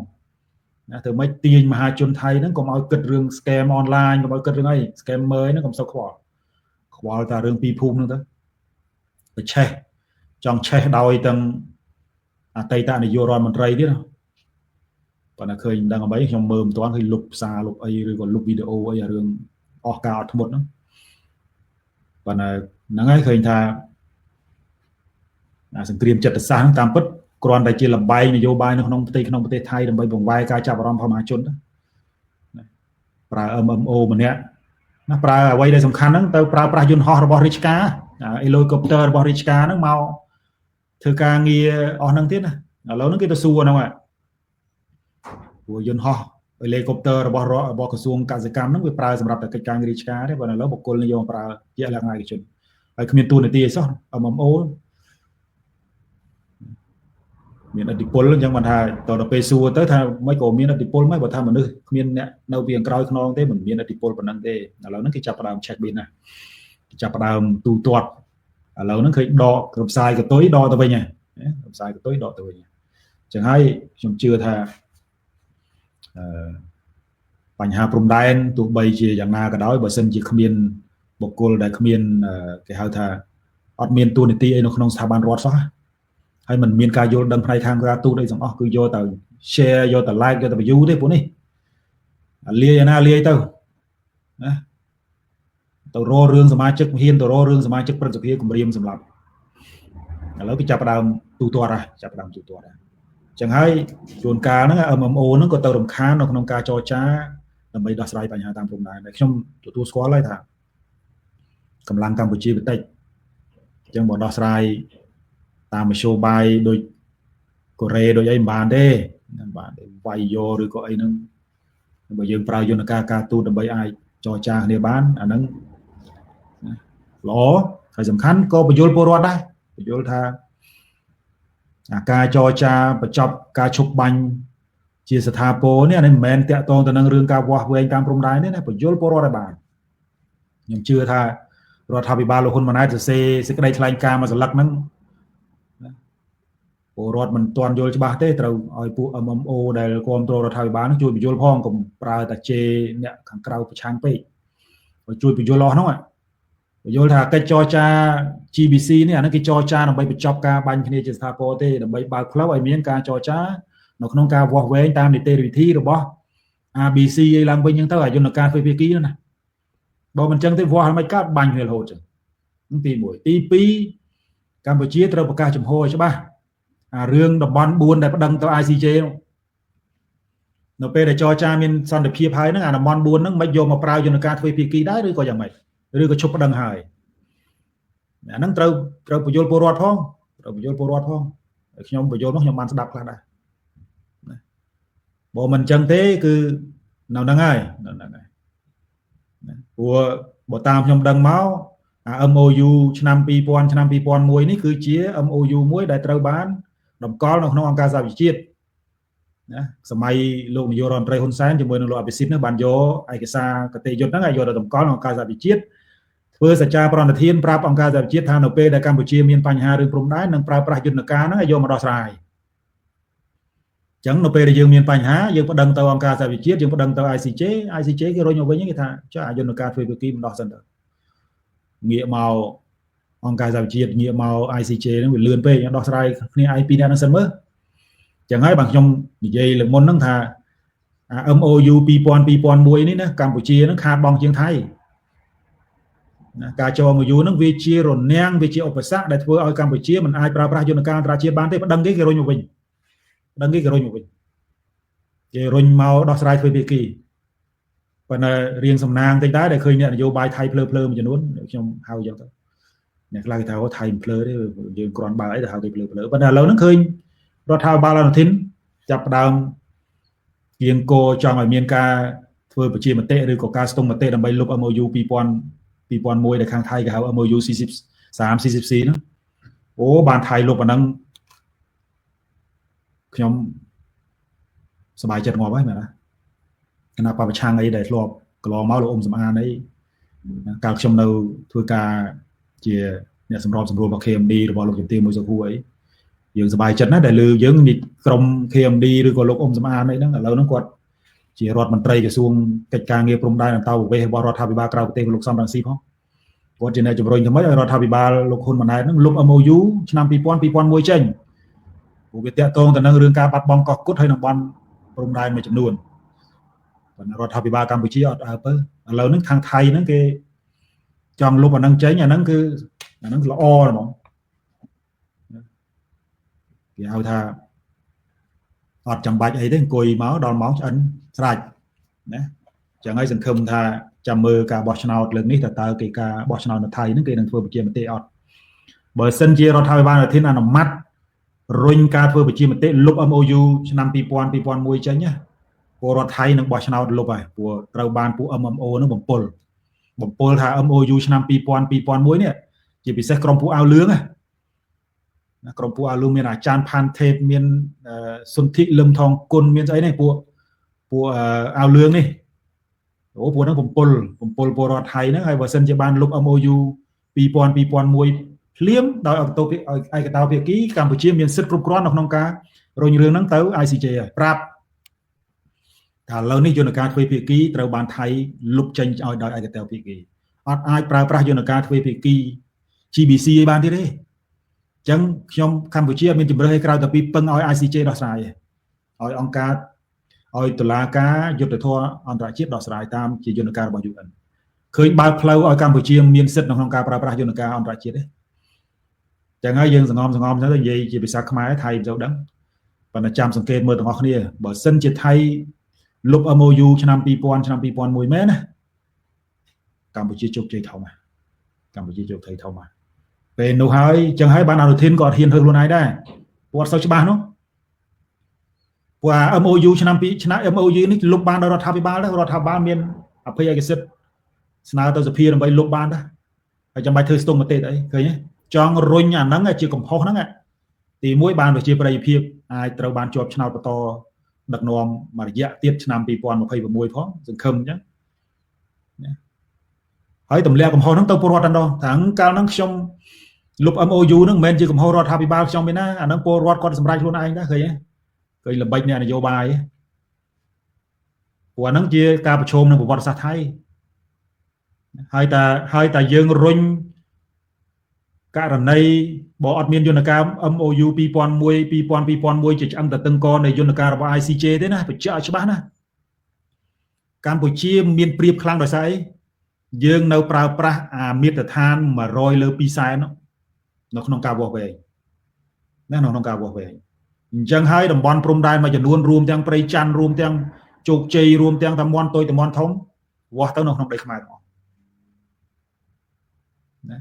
ណាធ្វើម៉េចទាញមហាជនថៃហ្នឹងកុំឲ្យគិតរឿង scam online កុំឲ្យគិតរឿងអី scammer ហ្នឹងកុំសូវខ្វល់តែរឿងពីរភូមិហ្នឹងទៅទៅឆេះចង់ឆេះដោយទាំងអតីតនាយករដ្ឋមន្ត្រីទៀតប៉ុន្តែឃើញមិនដឹងអ្វីខ្ញុំមើលមិនទាន់ឃើញលុបផ្សារលុបអីឬក៏លុបវីដេអូអីរឿងអស់ការអត់ធ្មត់ហ្នឹងប៉ុន្តែហ្នឹងហើយឃើញថាសង្គ្រាមចិត្តសាស្ត្រហ្នឹងតាមពិតគ្រាន់តែជាលបែងនយោបាយនៅក្នុងប្រទេសក្នុងប្រទេសថៃដើម្បីបង្វែរការចាប់អារម្មណ៍របស់មហាជនណាប្រើ MMO ម្នាក់ណាប្រើអ្វីដែលសំខាន់ហ្នឹងទៅប្រើប្រាស់យន្តហោះរបស់រាជការហេលីកូបទ័ររបស់រាជការហ្នឹងមកធ្វើការងារអស់ហ្នឹងទៀតណាឥឡូវហ្នឹងគេទៅសួរហ្នឹងព្រោះយន្តហោះហេលីកូបទ័ររបស់ក្រសួងកសិកម្មហ្នឹងវាប្រើសម្រាប់តែកិច្ចការងាររាជការទេបើឥឡូវបុគ្គលនិយមប្រើជាលក្ខណៈឯកជនហើយគ្មានតួនាទីអីសោះ MMO មានឥទ្ធិពលអញ្ចឹងបានថាតដល់ពេលសួរទៅថាមិនក៏មានឥទ្ធិពលមិនបើថាមនុស្សគ្មានអ្នកនៅពីខាងក្រោយខ្នងទេមិនមានឥទ្ធិពលប៉ុណ្ណឹងទេឥឡូវហ្នឹងគេចាប់ផ្ដើម check ប៊ីនណាគេចាប់ផ្ដើមទូទាត់ឥឡូវហ្នឹងឃើញដករំសាយកតុយដកទៅវិញហើយរំសាយកតុយដកទៅវិញអញ្ចឹងហើយខ្ញុំជឿថាអឺបញ្ហាព្រំដែនទោះបីជាយ៉ាងណាក៏ដោយបើសិនជាគ្មានបុគ្គលដែលគ្មានគេហៅថាអត់មានតួនាទីអីនៅក្នុងស្ថាប័នរដ្ឋសោះហើយមិនមានការយល់ដឹងផ្នែកខាងការទូតអីទាំងអស់គឺយកទៅ share យកទៅ like យកទៅ view ទេពួកនេះលាយណាលាយទៅណាទៅរករឿងសមាជិកហ៊ានទៅរករឿងសមាជិកព្រឹទ្ធសភាគម្រាមសម្រាប់ឥឡូវគេចាប់ផ្ដើមទូទាត់ហើយចាប់ផ្ដើមទូទាត់ហើយអញ្ចឹងហើយជួនកាលហ្នឹង MMO ហ្នឹងក៏ទៅរំខាននៅក្នុងការចរចាដើម្បីដោះស្រាយបញ្ហាតាមព្រំដែនដែលខ្ញុំទទួលស្គាល់ហើយថាកម្លាំងកម្ពុជាបន្តិចអញ្ចឹងបើដោះស្រាយតាមមធ្យោបាយដូចកូរ៉េដូចអីមិនបានទេមិនបានទេវាយយកឬក៏អីហ្នឹង បើយើងប្រើយន្តការការទូតដើម្បីអាចចរចាគ្នាបានអាហ្នឹងល្អហើយសំខាន់ក៏បញ្យល់ពលរដ្ឋដែរបញ្យល់ថាអាការចរចាបញ្ចប់ការឈប់បាញ់ជាស្ថាពរនេះអានេះមិនមែនតាក់ទងទៅនឹងរឿងការវាស់វែងតាមព្រំដែនទេណាបញ្យល់ពលរដ្ឋឲ្យបានខ្ញុំជឿថារដ្ឋាភិបាលលោកហ៊ុនម៉ាណែតសរសេរសេចក្តីថ្លែងការណ៍មួយសន្លឹកហ្នឹងណាពលរដ្ឋមិនទាន់យល់ច្បាស់ទេត្រូវឲ្យពួក MMO ដែលគ្រប់គ្រងរដ្ឋាភិបាលហ្នឹងជួយបញ្យល់ផងកុំប្រើតែជេរអ្នកខាងក្រៅប្រឆាំងពេកឲ្យជួយបញ្យល់អស់ហ្នឹងបញ្យល់ថាកិច្ចចរចា GBC នេះអាហ្នឹងគេចរចាដើម្បីបញ្ចប់ការបាញ់គ្នាជាស្ថាពរទេដើម្បីបើកផ្លូវឲ្យមានការចរចានៅក្នុងការវាស់វែងតាមនីតិវិធីរបស់ ABC ឯឡើងវិញហ្នឹងទៅអាយន្តការទ្វេភាគីហ្នឹងណាបើមិនចឹងទេវាស់ឲ្យមិនកើតបាញ់គ្នារហូតចឹងទី1ទី2កម្ពុជាត្រូវប្រកាសចំហឲ្យច្បាស់អារឿងតំបន់4ដែលប្តឹងទៅ ICJ នោះនៅពេលដែលចរចាមានសន្តិភាពហើយហ្នឹងអាតំបន់4ហ្នឹងមិនយកមកប្រើយន្តការទ្វេភាគីដែរឬក៏យ៉ាងម៉េចឬក៏ឈប់ប្តឹងហើយអាហ្នឹងត្រូវបញ្យល់ពលរដ្ឋផងត្រូវបញ្យល់ពលរដ្ឋផងខ្ញុំបញ្យល់មកខ្ញុំបានស្ដាប់ខ្លះដែរណាបើមិនចឹងទេគឺនៅហ្នឹងហើយនៅហ្នឹងហើយណាព្រោះបើតាមខ្ញុំដឹងមកអា MOU ឆ្នាំ2000ឆ្នាំ2001នេះគឺជា MOU មួយដែលត្រូវបានតម្កល់នៅក្នុងអង្គការសហប្រជាជាតិណាសម័យលោកនាយករដ្ឋមន្ត្រីហ៊ុនសែនជាមួយនឹងលោកអភិសិទ្ធនេះបានយកឯកសារគតិយុត្តហ្នឹងឲ្យយកទៅតម្កល់ក្នុងអង្គការសហប្រជាជាតិធ្វើសច្ចាប្រណិធានប្រាប់អង្គការសហប្រជាជាតិថានៅពេលដែលកម្ពុជាមានបញ្ហារឿងព្រំដែននឹងប្រើប្រាស់យន្តការហ្នឹងឲ្យយកមកដោះស្រាយអញ្ចឹងនៅពេលដែលយើងមានបញ្ហាយើងប្តឹងទៅអង្គការសហប្រជាជាតិយើងប្តឹងទៅ ICJ ICJ គេរុញមកវិញគេថាចុះអាយន្តការធ្វើភាគីមិនដោះសិនទៅងាកមកអង្គការសហប្រជាជាតិងាកមក ICJ ហ្នឹងវាលឿនពេកដោះស្រាយគ្នាឯងពីរនាក់ហ្នឹងសិនមើលចឹងហើយបាទខ្ញុំនិយាយលើកមុនហ្នឹងថាអា MOU 2000 2001នេះណាកម្ពុជាហ្នឹងខាតបង់ជាងថៃណាការចូល MOU ហ្នឹងវាជារនាំងវាជាឧបសគ្គដែលធ្វើឲ្យកម្ពុជាមិនអាចប្រើប្រាស់យន្តការអន្តរជាតិបានទេប្តឹងគេគេរុញមកវិញប្តឹងគេគេរុញមកវិញគេរុញមកដោះស្រាយធ្វើភាគីប៉ុន្តែរៀងសំណាងតិចដែរដែលឃើញអ្នកនយោបាយថៃភ្លើៗមួយចំនួនខ្ញុំហៅចឹងទៅអ្នកខ្លះគេថាថៃមិនភ្លើទេយើងគ្រាន់បើអីទៅហៅគេភ្លើៗប៉ុន្តែឥឡូវហ្នឹងឃើញរដ្ឋាភិបាលអនុทินចាប់ផ្ដើមគៀងគរចង់ឲ្យមានការធ្វើប្រជាមតិឬក៏ការស្ទង់មតិដើម្បីលុប MOU 2000 2001ដែលខាងថៃគេហៅ MOU 43 44ហ្នឹងអូបានថៃលុបអាហ្នឹងខ្ញុំសប្បាយចិត្តងាប់ហើយមែនណាគណៈបពប្រឆាំងអីដែលធ្លាប់កន្លងមកលោកអ៊ុំសំអានអីកាលខ្ញុំនៅធ្វើការជាអ្នកសម្របសម្រួលរបស់ KMD របស់លោកជំទាវមួយសុខួរអីយើងសប្បាយចិត្តណាស់ដែលលើយើងនេះក្រុម KMD ឬក៏លោកអ៊ុំសំអានអីហ្នឹងឥឡូវហ្នឹងគាត់ជារដ្ឋមន្ត្រីក្រសួងកិច្ចការងារព្រំដែនអន្តោប្រវេសន៍របស់រដ្ឋាភិបាលក្រៅប្រទេសលោកសំរងស៊ីផងគាត់ជាអ្នកជំរុញធ្វើម៉េចឲ្យរដ្ឋាភិបាលលោកហ៊ុនម៉ាណែតហ្នឹងលុប MOU ឆ្នាំ2000 2001ចេញព្រោះវាតាក់ទងទៅនឹងរឿងការបាត់បង់កោះគុតហើយតំបន់ព្រំដែនមួយចំនួនប៉ុន្តែរដ្ឋាភិបាលកម្ពុជាអត់អើពើឥឡូវហ្នឹងខាងថៃហ្នឹងគេចង់លុបអាហ្នឹងចេញអាហ្នឹងគឺអាហ្នឹងល្អហ្មងគេហៅថាអត់ចាំបាច់អីទេអង្គុយមកដល់ម៉ោងឆ្អិនស្រេចណាចឹងហើយសង្ឃឹមថាចាំមើលការបោះឆ្នោតលើកនេះតើគេការបោះឆ្នោតនៅថៃហ្នឹងគេនឹងធ្វើប្រជាមតិអត់បើសិនជារដ្ឋាភិបាលអនុทิនអនុម័តរុញការធ្វើប្រជាមតិលុប MOU ឆ្នាំ2000 2001ចេញណាពលរដ្ឋថៃនឹងបោះឆ្នោតលុបហើយព្រោះត្រូវបានពួក MMO ហ្នឹងបំពុលថា MOU ឆ្នាំ2000 2001នេះជាពិសេសក្រុមពួកអាវលឿងណាក្រុមពួកអាវលឿងមានអាចារ្យផានថេបមានសុនធិលឹមថងគុណមានស្អីនេះពួកអាវលឿងនេះអូពួកហ្នឹងបំពុលពលរដ្ឋថៃហ្នឹងហើយបើសិនជាបានលុប MOU 2000 2001ភ្លាមដោយឯកតោភាគីកម្ពុជាមានសិទ្ធិគ្រប់គ្រាន់នៅក្នុងការរុញរឿងហ្នឹងទៅ ICJ ហើយប្រាប់ថាឥឡូវនេះយន្តការទ្វេភាគីត្រូវបានថៃលុបចេញឲ្យដោយឯកតោភាគីអត់អាចប្រើប្រាស់យន្តការទ្វេភាគី GBC ឯបានទៀតទេអញ្ចឹងខ្ញុំកម្ពុជាអត់មានជំរើសឲ្យក្រៅតែពីពឹងឲ្យ ICJ ដោះស្រាយទេឲ្យអង្គការឲ្យតុលាការយុត្តិធម៌អន្តរជាតិដោះស្រាយតាមជាយន្តការរបស់ UN ឃើញបើកផ្លូវឲ្យកម្ពុជាមានសិទ្ធិនៅក្នុងការប្រើប្រាស់យន្តការអន្តរជាតិទេចឹងហើយយើងសងំទៅនិយាយជាភាសាខ្មែរថៃមិនសូវដឹងប៉ុន្តែចាំសង្កេតមើលទាំងអស់គ្នាបើសិនជាថៃលុប MOU ឆ្នាំ2000ឆ្នាំ2001មែនណាកម្ពុជាជោគជ័យធំណាកម្ពុជាជោគជ័យធំណាពេលនោះហើយចឹងហើយបានអនុทิនក៏អត់ហ៊ានធ្វើខ្លួនឯងដែរគាត់សូវច្បាស់នោះ ព្រោះអា MOU ឆ្នាំ2ឆ្នាំ MOU នេះលុបបានដោយរដ្ឋាភិបាលដែររដ្ឋាភិបាលមានអភ័យឯកសិទ្ធិស្នើទៅសភាដើម្បីលុបបានដែរហើយចាំបាច់ធ្វើស្ទង់មតិអីឃើញទេចង់រុញអាហ្នឹងជាកំហុសហ្នឹងទី1បានប្រជាប្រិយភាពអាចត្រូវបានជាប់ឆ្នោតបន្តដឹកនាំមួយរយៈទៀតឆ្នាំ2026ផងសង្ឃឹមអញ្ចឹងណាហើយទម្លាក់កំហុសហ្នឹងទៅពលរដ្ឋតែម្ដងថាកាលហ្នឹងខ្ញុំលុប MOU ហ្នឹងមិនមែនជាកំហុសរដ្ឋាភិបាលខ្ញុំទេណាអាហ្នឹងពលរដ្ឋគាត់សម្រេចខ្លួនឯងដែរឃើញទេឃើញល្បិចអ្នកនយោបាយព្រោះអាហ្នឹងជាការប្រឈមនឹងប្រវត្តិសាស្ត្រថៃហើយតែយើងរុញករណីបើអត់មានយន្តការ MOU 2001 2000 2001ជាឆ្អឹងតឹងកនៃយន្តការរបស់ ICJ ទេណាបញ្ជាក់ឲ្យច្បាស់ណាកម្ពុជាមានប្រៀបខ្លាំងដោយសារអីយើងនៅប្រើប្រាស់អាមាត្រដ្ឋាន100លើ2សែននៅក្នុងការវាស់វែងណានៅក្នុងការវាស់វែងអញ្ចឹងហើយតំបន់ព្រំដែនមួយចំនួនរួមទាំងព្រៃច័ន្ទរួមទាំងជោគជ័យរួមទាំងតំបន់តូចតំបន់ធំវាស់ទៅនៅក្នុងដីខ្មែរទាំងអស់ណា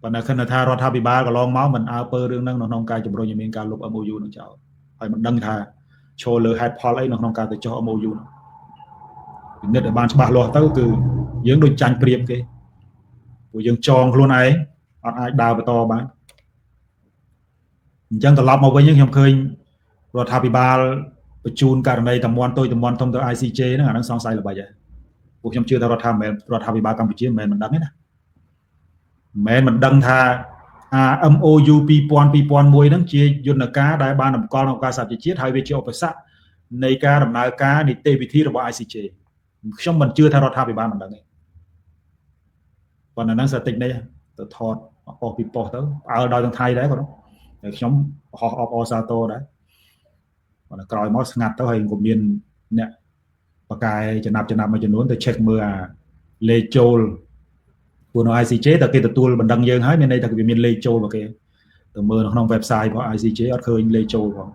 ប៉ុន្តែខណៈថារដ្ឋាភិបាលកន្លងមកមិនអើពើរឿងហ្នឹងនៅក្នុងការជំរុញឲ្យមានការលុប MOU នឹងចោលហើយមិនដឹងថាឈរលើហេតុផលអីនៅក្នុងការទៅចុះ MOU ហ្នឹងពិនិត្យឲ្យបានច្បាស់លាស់ទៅគឺយើងដូចចាញ់ព្រៀបគេព្រោះយើងចងខ្លួនឯងអត់អាចដើរបន្តបានអញ្ចឹងត្រឡប់មកវិញខ្ញុំឃើញរដ្ឋាភិបាលបញ្ជូនករណីតំបន់តូចតំបន់ធំទៅ ICJ ហ្នឹងអាហ្នឹងសង្ស័យល្បិចហើយពួកខ្ញុំជឿថារដ្ឋាភិបាលកម្ពុជាមិនមែនមិនដឹងទេណាមិនមែនមិនដឹងថាអា MOU 2000 2001ហ្នឹងជាយន្តការដែលបានតម្កល់ក្នុងការសហប្រជាជាតិហើយវាជាឧបសគ្គនៃការដំណើរការនីតិវិធីរបស់ ICJ ខ្ញុំមិនជឿថារដ្ឋាភិបាលមិនដឹងទេប៉ុន្តែហ្នឹងសតិចនេះទៅថតប៉ុស្ពីប៉ុស្ទៅផ្អើលដល់ទាំងថៃដែរគាត់តែខ្ញុំហោះអបអសាទរដែរប៉ុន្តែក្រោយមកស្ងាត់ទៅហើយក៏មានអ្នកបកកែចំណាប់មួយចំនួនទៅ check មើលអាលេខចូលពួកនៅ ICJ តើគេទទួលបណ្ដឹងយើងហើយមានន័យថាវាមានលេខចូលរបស់គេទៅមើលនៅក្នុង website របស់ ICJ អត់ឃើញលេខចូលផង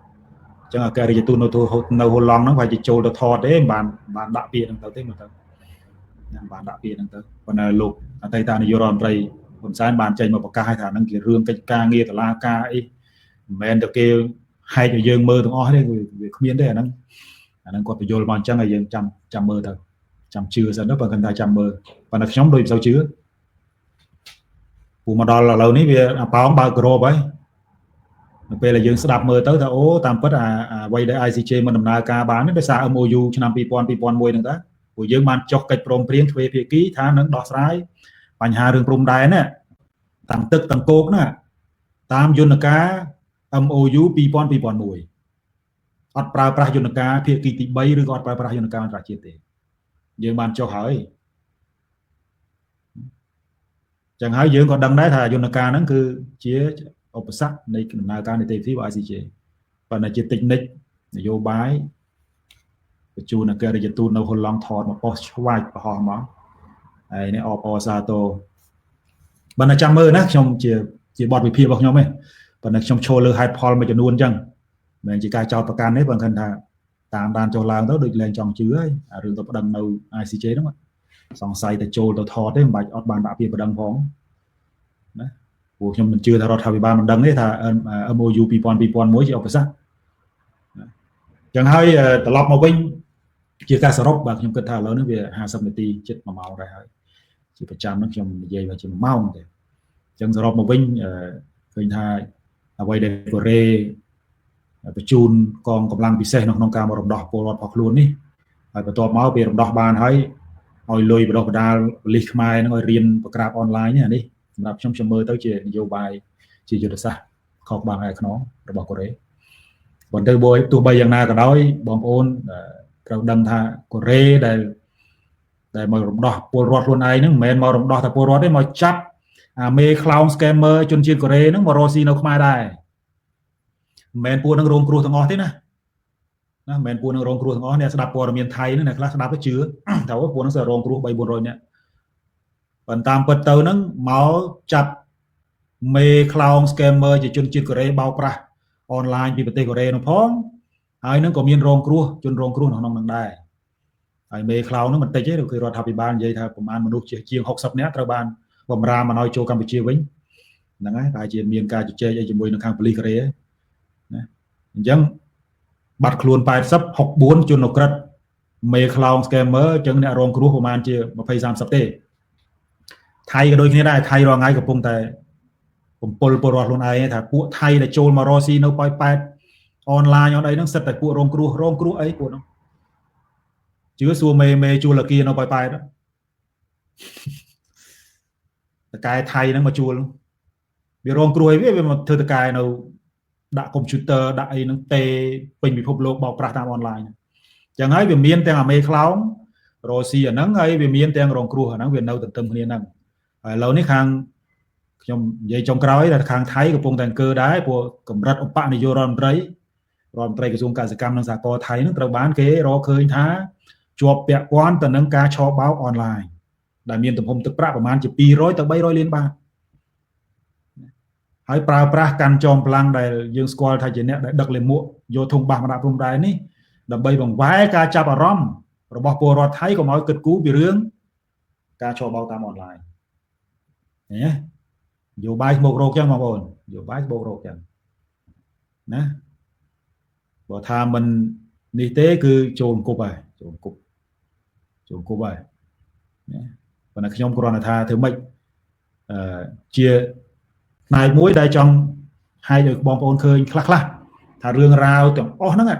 អញ្ចឹងអគ្គរដ្ឋទូតនៅហូឡង់ហ្នឹងប្រហែលជាចូលទៅថតទេមិនបានដាក់ពាក្យហ្នឹងទៅទេមើលទៅបានដាក់ពាក្យហ្នឹងទៅប៉ុន្តែលោកអតីតនាយករដ្ឋមន្ត្រីហ៊ុនសែនបានចេញមកប្រកាសឲ្យថាហ្នឹងជារឿងកិច្ចការងារតុលាការអីមិនមែនតែគេហែកឲ្យយើងមើលទាំងអស់ទេវាគ្មានទេអាហ្នឹងគាត់បញ្យល់មកអញ្ចឹងឲ្យយើងចាំមើលទៅចាំជឿសិនទៅបើគាត់ថាចាំមើលប៉ុន្តែខ្ញុំដូចមិនសូវជឿពូមកដល់ឥឡូវនេះវាអាប៉ោងបើកក្របហើយនៅពេលដែលយើងស្ដាប់មើលទៅថាអូតាមពិតអាអ្វីដែល ICJ មិនដំណើរការបាននេះដោយសារ MOU ឆ្នាំ2000 2001ហ្នឹងតាព្រោះយើងបានចុះកិច្ចព្រមព្រៀងទ្វេភាគីថានឹងដោះស្រាយបញ្ហារឿងព្រំដែនណាតាំងទឹកតាំងគោកណាតាមយន្តការ MOU 2000 2001អត់ប្រើប្រាស់យន្តការភាគីទី3ឬក៏អត់ប្រើប្រាស់យន្តការអន្តរជាតិទេយើងបានចុះហើយចឹងហើយយើងក៏ដឹងដែរថាយន្តការហ្នឹងគឺជាឧបសគ្គនៃដំណើរការនីតិវិធីរបស់ ICJ ប៉ុន្តែជាតិចនិចនយោបាយបញ្ជូនអគ្គរដ្ឋទូតនៅហូឡង់ថតមកប៉ុស្ឆ្វាច់ប្រហោះមកហើយនេះអបអសាទរបើតែចាំមើលណាខ្ញុំជាបទវិភាគរបស់ខ្ញុំទេប៉ុន្តែខ្ញុំឈរលើហេតុផលមួយចំនួនអញ្ចឹងមិនមែនជាការចោទប្រកាន់ទេបើគាត់ថាតាមដានចុះឡើងទៅដូចលែងចង់ជឿហើយអារឿងទៅប្តឹងនៅ ICJ ហ្នឹងសង្ស័យតែចូលទៅថតទេមិនបាច់អត់បានដាក់ពាក្យប្តឹងផងណាព្រោះខ្ញុំមិនជឿថារដ្ឋាភិបាលមិនដឹងទេថា MOU 2000 2001ជាឧបសគ្គណាចឹងហើយត្រឡប់មកវិញជាការសរុបបាទខ្ញុំគិតថាឥឡូវនេះវា50នាទីជិត1ម៉ោងដែរហើយជាប្រចាំហ្នឹងខ្ញុំនិយាយមកជា1ម៉ោងទេចឹងសរុបមកវិញឃើញថាអ្វីដែលកូរ៉េបញ្ជូនកងកម្លាំងពិសេសនៅក្នុងការមករំដោះពលរដ្ឋរបស់ខ្លួននេះហើយបន្ទាប់មកពេលរំដោះបានហើយឲ្យលុយបដោះបដាលប៉ូលីសខ្មែរហ្នឹងឲ្យរៀនប្រក្រាបអនឡាញនេះសម្រាប់ខ្ញុំមើលទៅជានយោបាយជាយុទ្ធសាស្ត្រខុសបាងឯខ្នងរបស់កូរ៉េប៉ុន្តែទោះបីយ៉ាងណាក៏ដោយបងប្អូនត្រូវដឹងថាកូរ៉េដែលមករំដោះពលរដ្ឋខ្លួនឯងហ្នឹងមិនមែនមករំដោះតែពលរដ្ឋទេមកចាប់អាមេខ្លោង scammer ជនជាតិកូរ៉េហ្នឹងមករកស៊ីនៅខ្មែរដែរមិនមែនពួកហ្នឹងរងគ្រោះទាំងអស់ទេណាមិនមែនពួកនឹងរងគ្រោះទាំងអស់អ្នកស្ដាប់ព័ត៌មានថៃហ្នឹងអ្នកខ្លះស្ដាប់ទៅជឿថាពួកហ្នឹងសរងគ្រោះ3 400នាក់ប៉ុន្តែតាមពិតទៅហ្នឹងមកចាប់មេខ្លោង scammer ជាជនជាតិកូរ៉េបោកប្រាស់អនឡាញពីប្រទេសកូរ៉េនោះផងហើយនឹងក៏មានរងគ្រោះជនរងគ្រោះនៅក្នុងហ្នឹងដែរហើយមេខ្លោងហ្នឹងមិនតិចទេគឺរដ្ឋាភិបាលនិយាយថាប្រមាណមនុស្សជាង60នាក់ត្រូវបានបំរាមមិនឲ្យចូលកម្ពុជាវិញហ្នឹងហើយតែជាមានការជជែកអីជាមួយនឹងខាងប៉ូលីសកូរ៉េណាអញ្ចឹង បាត់ខ្លួន80 64ជនក្រិតមេខ្លោង scammer អញ្ចឹងអ្នករងគ្រោះប្រហែលជា20 30ទេថៃក៏ដូចគ្នាដែរថៃរាល់ថ្ងៃកំពុងតែបំពុលពលរដ្ឋខ្លួនឯងថាពួកថៃដែលចូលមករកស៊ីនៅប៉ោយប៉ែតអនឡាញអនអីហ្នឹងសិតតែពួករងគ្រោះរងគ្រោះអីពួកហ្នឹងជឿសួរមេជួលអាគារនៅប៉ោយប៉ែតតកែថៃហ្នឹងមកជួលវារងគ្រោះអីវាមកធ្វើតកែនៅដាក់កុំព្យូទ័រដាក់អីហ្នឹងទេពេញពិភពលោកបោកប្រាស់តាមអនឡាញចឹងហើយវាមានទាំងអាមេខ្លោងរកស៊ីអាហ្នឹងហើយវាមានទាំងរងគ្រោះអាហ្នឹងវានៅទន្ទឹមគ្នាហ្នឹងហើយឥឡូវនេះខាងខ្ញុំនិយាយចុងក្រោយថាខាងថៃកំពុងតែអង្គើដែរព្រោះកម្រិតឧបនាយករដ្ឋមន្ត្រីរដ្ឋមន្ត្រីក្រសួងកសិកម្មនិងសហគមន៍ថៃហ្នឹងត្រូវបានគេរកឃើញថាជាប់ពាក់ព័ន្ធទៅនឹងការឆបោកអនឡាញដែលមានទំហំទឹកប្រាក់ប្រមាណជា200ទៅ300លានបាតហើយប្រើប្រាស់កាន់ចោមพลังដែលយើងស្គាល់ថាជាអ្នកដែលដឹកលាមកយកធុងបាសមកដាក់ព្រំដែននេះដើម្បីបង្វែរការចាប់អារម្មណ៍របស់ពលរដ្ឋថៃកុំឲ្យគិតគូរពីរឿងការឆបោកតាមអនឡាញណាយោបាយស្មោករោគចឹងបងប្អូនយោបាយស្មោករោគចឹងណាបើថាមិននេះទេគឺចូលគប់ហើយចូលគប់ចូលគប់ហើយណាប៉ុន្តែខ្ញុំគ្រាន់តែថាធ្វើម៉េចជាផ្នែកមួយដែលចង់ហែកឲ្យបងប្អូនឃើញខ្លះខ្លះថារឿងរ៉ាវទាំងអស់ហ្នឹងឥ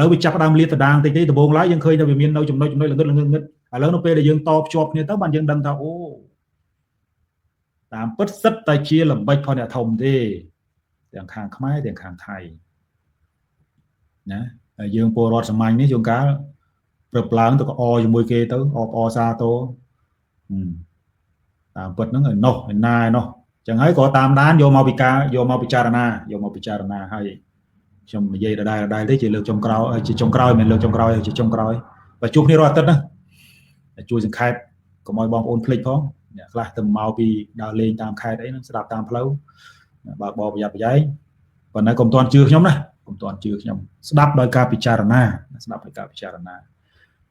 ឡូវវាចាប់ផ្ដើមលាតត្រដាងតិចទេដំបូងឡើយយើងឃើញថាវាមាននៅចំណុចចំណុចល្ងឹតល្ងឹតឥឡូវនៅពេលដែលយើងតភ្ជាប់គ្នាទៅបានយើងដឹងថាអូតាមពិតសិតតែជាល្បិចរបស់អ្នកធំទេទាំងខាងខ្មែរទាំងខាងថៃណាហើយយើងពលរដ្ឋសាមញ្ញនេះជួនកាលព្រឹបឡើងទៅក៏អជាមួយគេទៅអបអសាទរតាមពិតហ្នឹងឯណោះឯណាឯណោះចឹងហើយក៏តាមដានយកមកពិការយកមកពិចារណាយកមកពិចារណាហើយខ្ញុំនិយាយដដែលៗទេជាលើកចុងក្រោយជាចុងក្រោយមិនលើកចុងក្រោយជាចុងក្រោយបើជួបគ្នារាល់អាទិត្យណាជួយសង្ខេបកុំឲ្យបងប្អូនភ្លេចផងអ្នកខ្លះទៅមកពីដើរលេងតាមខេត្តអីហ្នឹងស្ដាប់តាមផ្លូវបើបប្រយ័ត្នប្រយែងប៉ុន្តែកុំទាន់ជឿខ្ញុំណាកុំទាន់ជឿខ្ញុំស្ដាប់ដោយការពិចារណាស្ដាប់ដោយការពិចារណា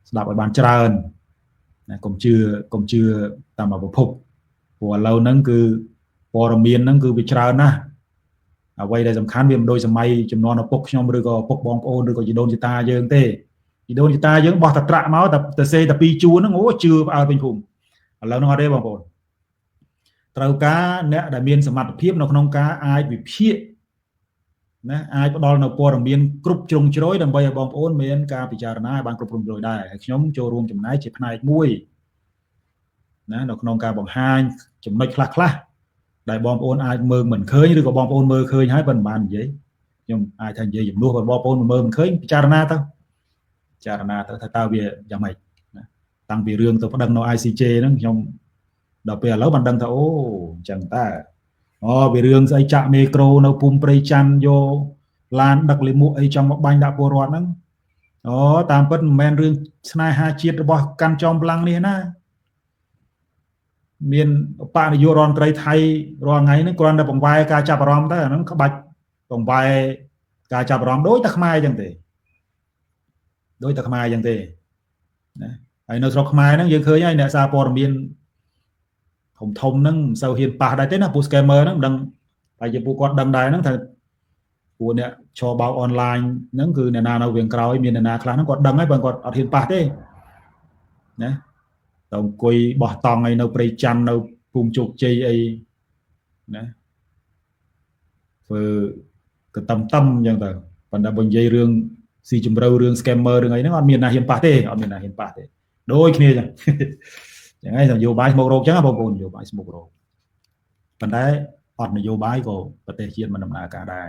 ស្ដាប់ឲ្យបានច្រើនណាកុំជឿកុំជឿតាមប្រភពព្រោះឥឡូវហ្នឹងគឺព័ត៌មានហ្នឹងគឺវាច្រើនណាស់អ្វីដែលសំខាន់វាមិនដូចសម័យចំនួនឪពុកខ្ញុំឬក៏ឪពុកបងប្អូនឬក៏ជីដូនជីតាយើងទេជីដូនជីតាយើងបោះតែត្រាក់មកតែទៅសេតែពីរជួរហ្នឹងអូជឿផ្អើលពេញភូមិឥឡូវហ្នឹងអត់ទេបងប្អូនត្រូវការអ្នកដែលមានសមត្ថភាពនៅក្នុងការអាចវិភាគណាអាចផ្ដល់នៅព័ត៌មានគ្រប់ជ្រុងជ្រោយដើម្បីឲ្យបងប្អូនមានការពិចារណាឲ្យបានគ្រប់ជ្រុងជ្រោយដែរហើយខ្ញុំចូលរួមចំណែកជាផ្នែកមួយណានៅក្នុងការបង្ហាញចំណុចខ្លះខ្លះដែលបងប្អូនអាចមើលមិនឃើញឬក៏បងប្អូនមើលឃើញហើយប៉ុន្មាននិយាយខ្ញុំអាចថានិយាយជំនួសបងប្អូនមើលមិនឃើញពិចារណាទៅពិចារណាទៅថាតើវាយ៉ាងម៉េចណាតាំងពីរឿងទៅប្តឹងនៅ ICJ ហ្នឹងខ្ញុំដល់ពេលឥឡូវបានដឹងថាអូអញ្ចឹងតើអូវារឿងស្អីចាក់មេក្រូនៅភូមិព្រៃច័ន្ទយកឡានដឹកលាមកអីចង់មកបាញ់ដាក់ពលរដ្ឋហ្នឹងអូតាមពិតមិនមែនរឿងស្នេហាជាតិរបស់កាន់ចោមพลังនេះណាមានឧបនាយករដ្ឋមន្ត្រីថៃរាល់ថ្ងៃហ្នឹងគ្រាន់តែបង្វែរការចាប់អារម្មណ៍ទៅអាហ្នឹងក្បាច់បង្វែរការចាប់អារម្មណ៍ដូចតែខ្មែរអញ្ចឹងទេដូចតែខ្មែរអញ្ចឹងទេណាហើយនៅស្រុកខ្មែរហ្នឹងយើងឃើញហើយអ្នកសារព័ត៌មានធំធំហ្នឹងមិនសូវហ៊ានប៉ះដែរទេណាពួក scammer ហ្នឹងមិនដឹងតែជាពួកគាត់ដឹងដែរហ្នឹងថាពួកអ្នកឆបោកអនឡាញហ្នឹងគឺអ្នកណានៅវៀងក្រោយមានអ្នកណាខ្លះហ្នឹងគាត់ដឹងហើយបើគាត់អត់ហ៊ានប៉ះទេណាទៅអង្គុយបោះតង់អីនៅព្រៃច័ន្ទនៅភូមិជោគជ័យអីណាធ្វើកតឹមតឹមអញ្ចឹងទៅប៉ុន្តែបើនិយាយរឿងស៊ីជម្រៅរឿង scammer រឿងអីហ្នឹងអត់មានណាហ៊ានប៉ះទេអត់មានណាហ៊ានប៉ះទេដូចគ្នាចឹងចឹងហើយនយោបាយស្មោករោគចឹងបងប្អូននយោបាយស្មោករោគប៉ុន្តែអត់នយោបាយក៏ប្រទេសជាតិមិនដំណើរការដែរ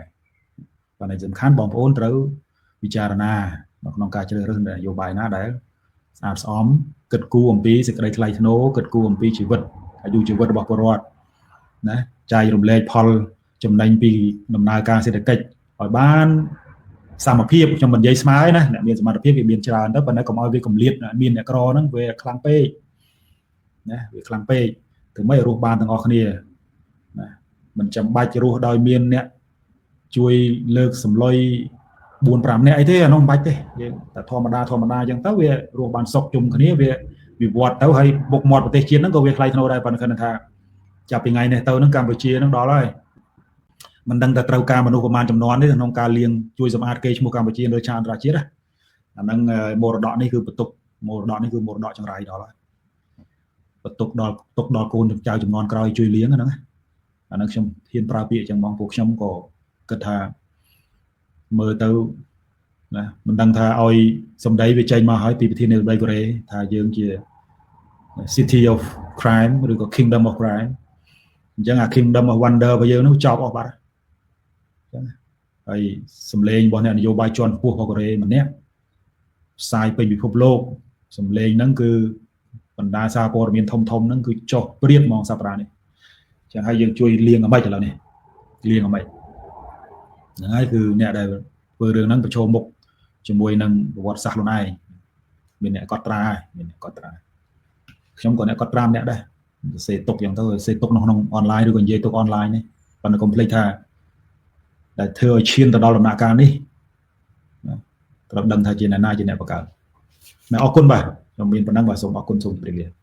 ប៉ុន្តែសំខាន់បងប្អូនត្រូវពិចារណានៅក្នុងការជ្រើសរើសនយោបាយណាដែលស្អាតស្អំគិតគូរអំពីសេចក្តីថ្លៃថ្នូរគិតគូរអំពីជីវិតអាយុជីវិតរបស់ពលរដ្ឋណាចែករំលែកផលចំណេញពីដំណើរការសេដ្ឋកិច្ចឲ្យបានសមភាពខ្ញុំមិននិយាយស្មើទេណាអ្នកមានសមត្ថភាពវាមានច្រើនទៅប៉ុន្តែកុំឲ្យវាកម្លៀតមានអ្នកក្រហ្នឹងវាខ្លាំងពេកណាវាខ្លាំងពេកធ្វើម៉េចរស់បានទាំងអស់គ្នាណាមិនចាំបាច់រស់ដោយមានអ្នកជួយលើកសម្លុយ4 5នាក់អីទេអានោះមិនបាច់ទេយើងតែធម្មតាធម្មតាអញ្ចឹងទៅវារស់បានសុខជុំគ្នាវាវិវត្តទៅហើយបុកមាត់ប្រទេសជាតិហ្នឹងក៏វាថ្លៃថ្នូរដែរប៉ុន្តែគាត់ថាចាប់ពីថ្ងៃនេះទៅហ្នឹងកម្ពុជាហ្នឹងដល់ហើយ មិនដឹងថាត្រូវការមនុស្សប្រមាណចំនួននេះក្នុងការលាងជួយសម្អាតកេរ្តិ៍ឈ្មោះកម្ពុជាលើឆាកអន្តរជាតិណាអាហ្នឹងមរតកនេះគឺបន្ទុកមរតកនេះគឺមរតកចង្រៃដល់ហើយបន្ទុកដល់ទុកដល់កូនចៅចំនួនក្រោយជួយលាងហ្នឹងអាហ្នឹងខ្ញុំហ៊ានប្រើពាក្យអញ្ចឹងបងពួកខ្ញុំក៏គិតថាមើលទៅណាមិនដឹងថាឲ្យសម្ដីវាចេញមកហើយពីប្រធានាធិបតីកូរ៉េថាយើងជា City of Crime ឬក៏ Kingdom of Crime អញ្ចឹងអា Kingdom of Wonder របស់យើងនោះចប់អស់បាត់អញ្ចឹងហើយសម្លេងរបស់អ្នកនយោបាយជាន់ខ្ពស់របស់កូរ៉េម្នាក់ផ្សាយពេញពិភពលោកសម្លេងហ្នឹងគឺបណ្ដាសារព័ត៌មានធំធំហ្នឹងគឺចុះព្រៀបហ្មងសប្តាហ៍នេះអញ្ចឹងហើយយើងជួយលៀងអ្ម៉េចឥឡូវនេះលៀងអ្ម៉េចហ្នឹងហើយគឺអ្នកដែលធ្វើរឿងហ្នឹងប្រឈមមុខជាមួយនឹងប្រវត្តិសាស្ត្រខ្លួនឯងមានអ្នកកត់ត្រាមានអ្នកកត់ត្រាខ្ញុំក៏អ្នកកត់ត្រាម្នាក់ដែរសរសេរទុកយ៉ាងទៅសរសេរទុកនៅក្នុងអនឡាញឬក៏និយាយទុកអនឡាញនេះប៉ុន្តែកុំភ្លេចថាដែលធ្វើឲ្យឈានទៅដល់ដំណាក់កាលនេះត្រូវដឹងថាជាអ្នកណាជាអ្នកបង្កើតអរគុណបាទខ្ញុំមានប៉ុណ្ណឹងបាទសូមអរគុណសូមជម្រាបលា។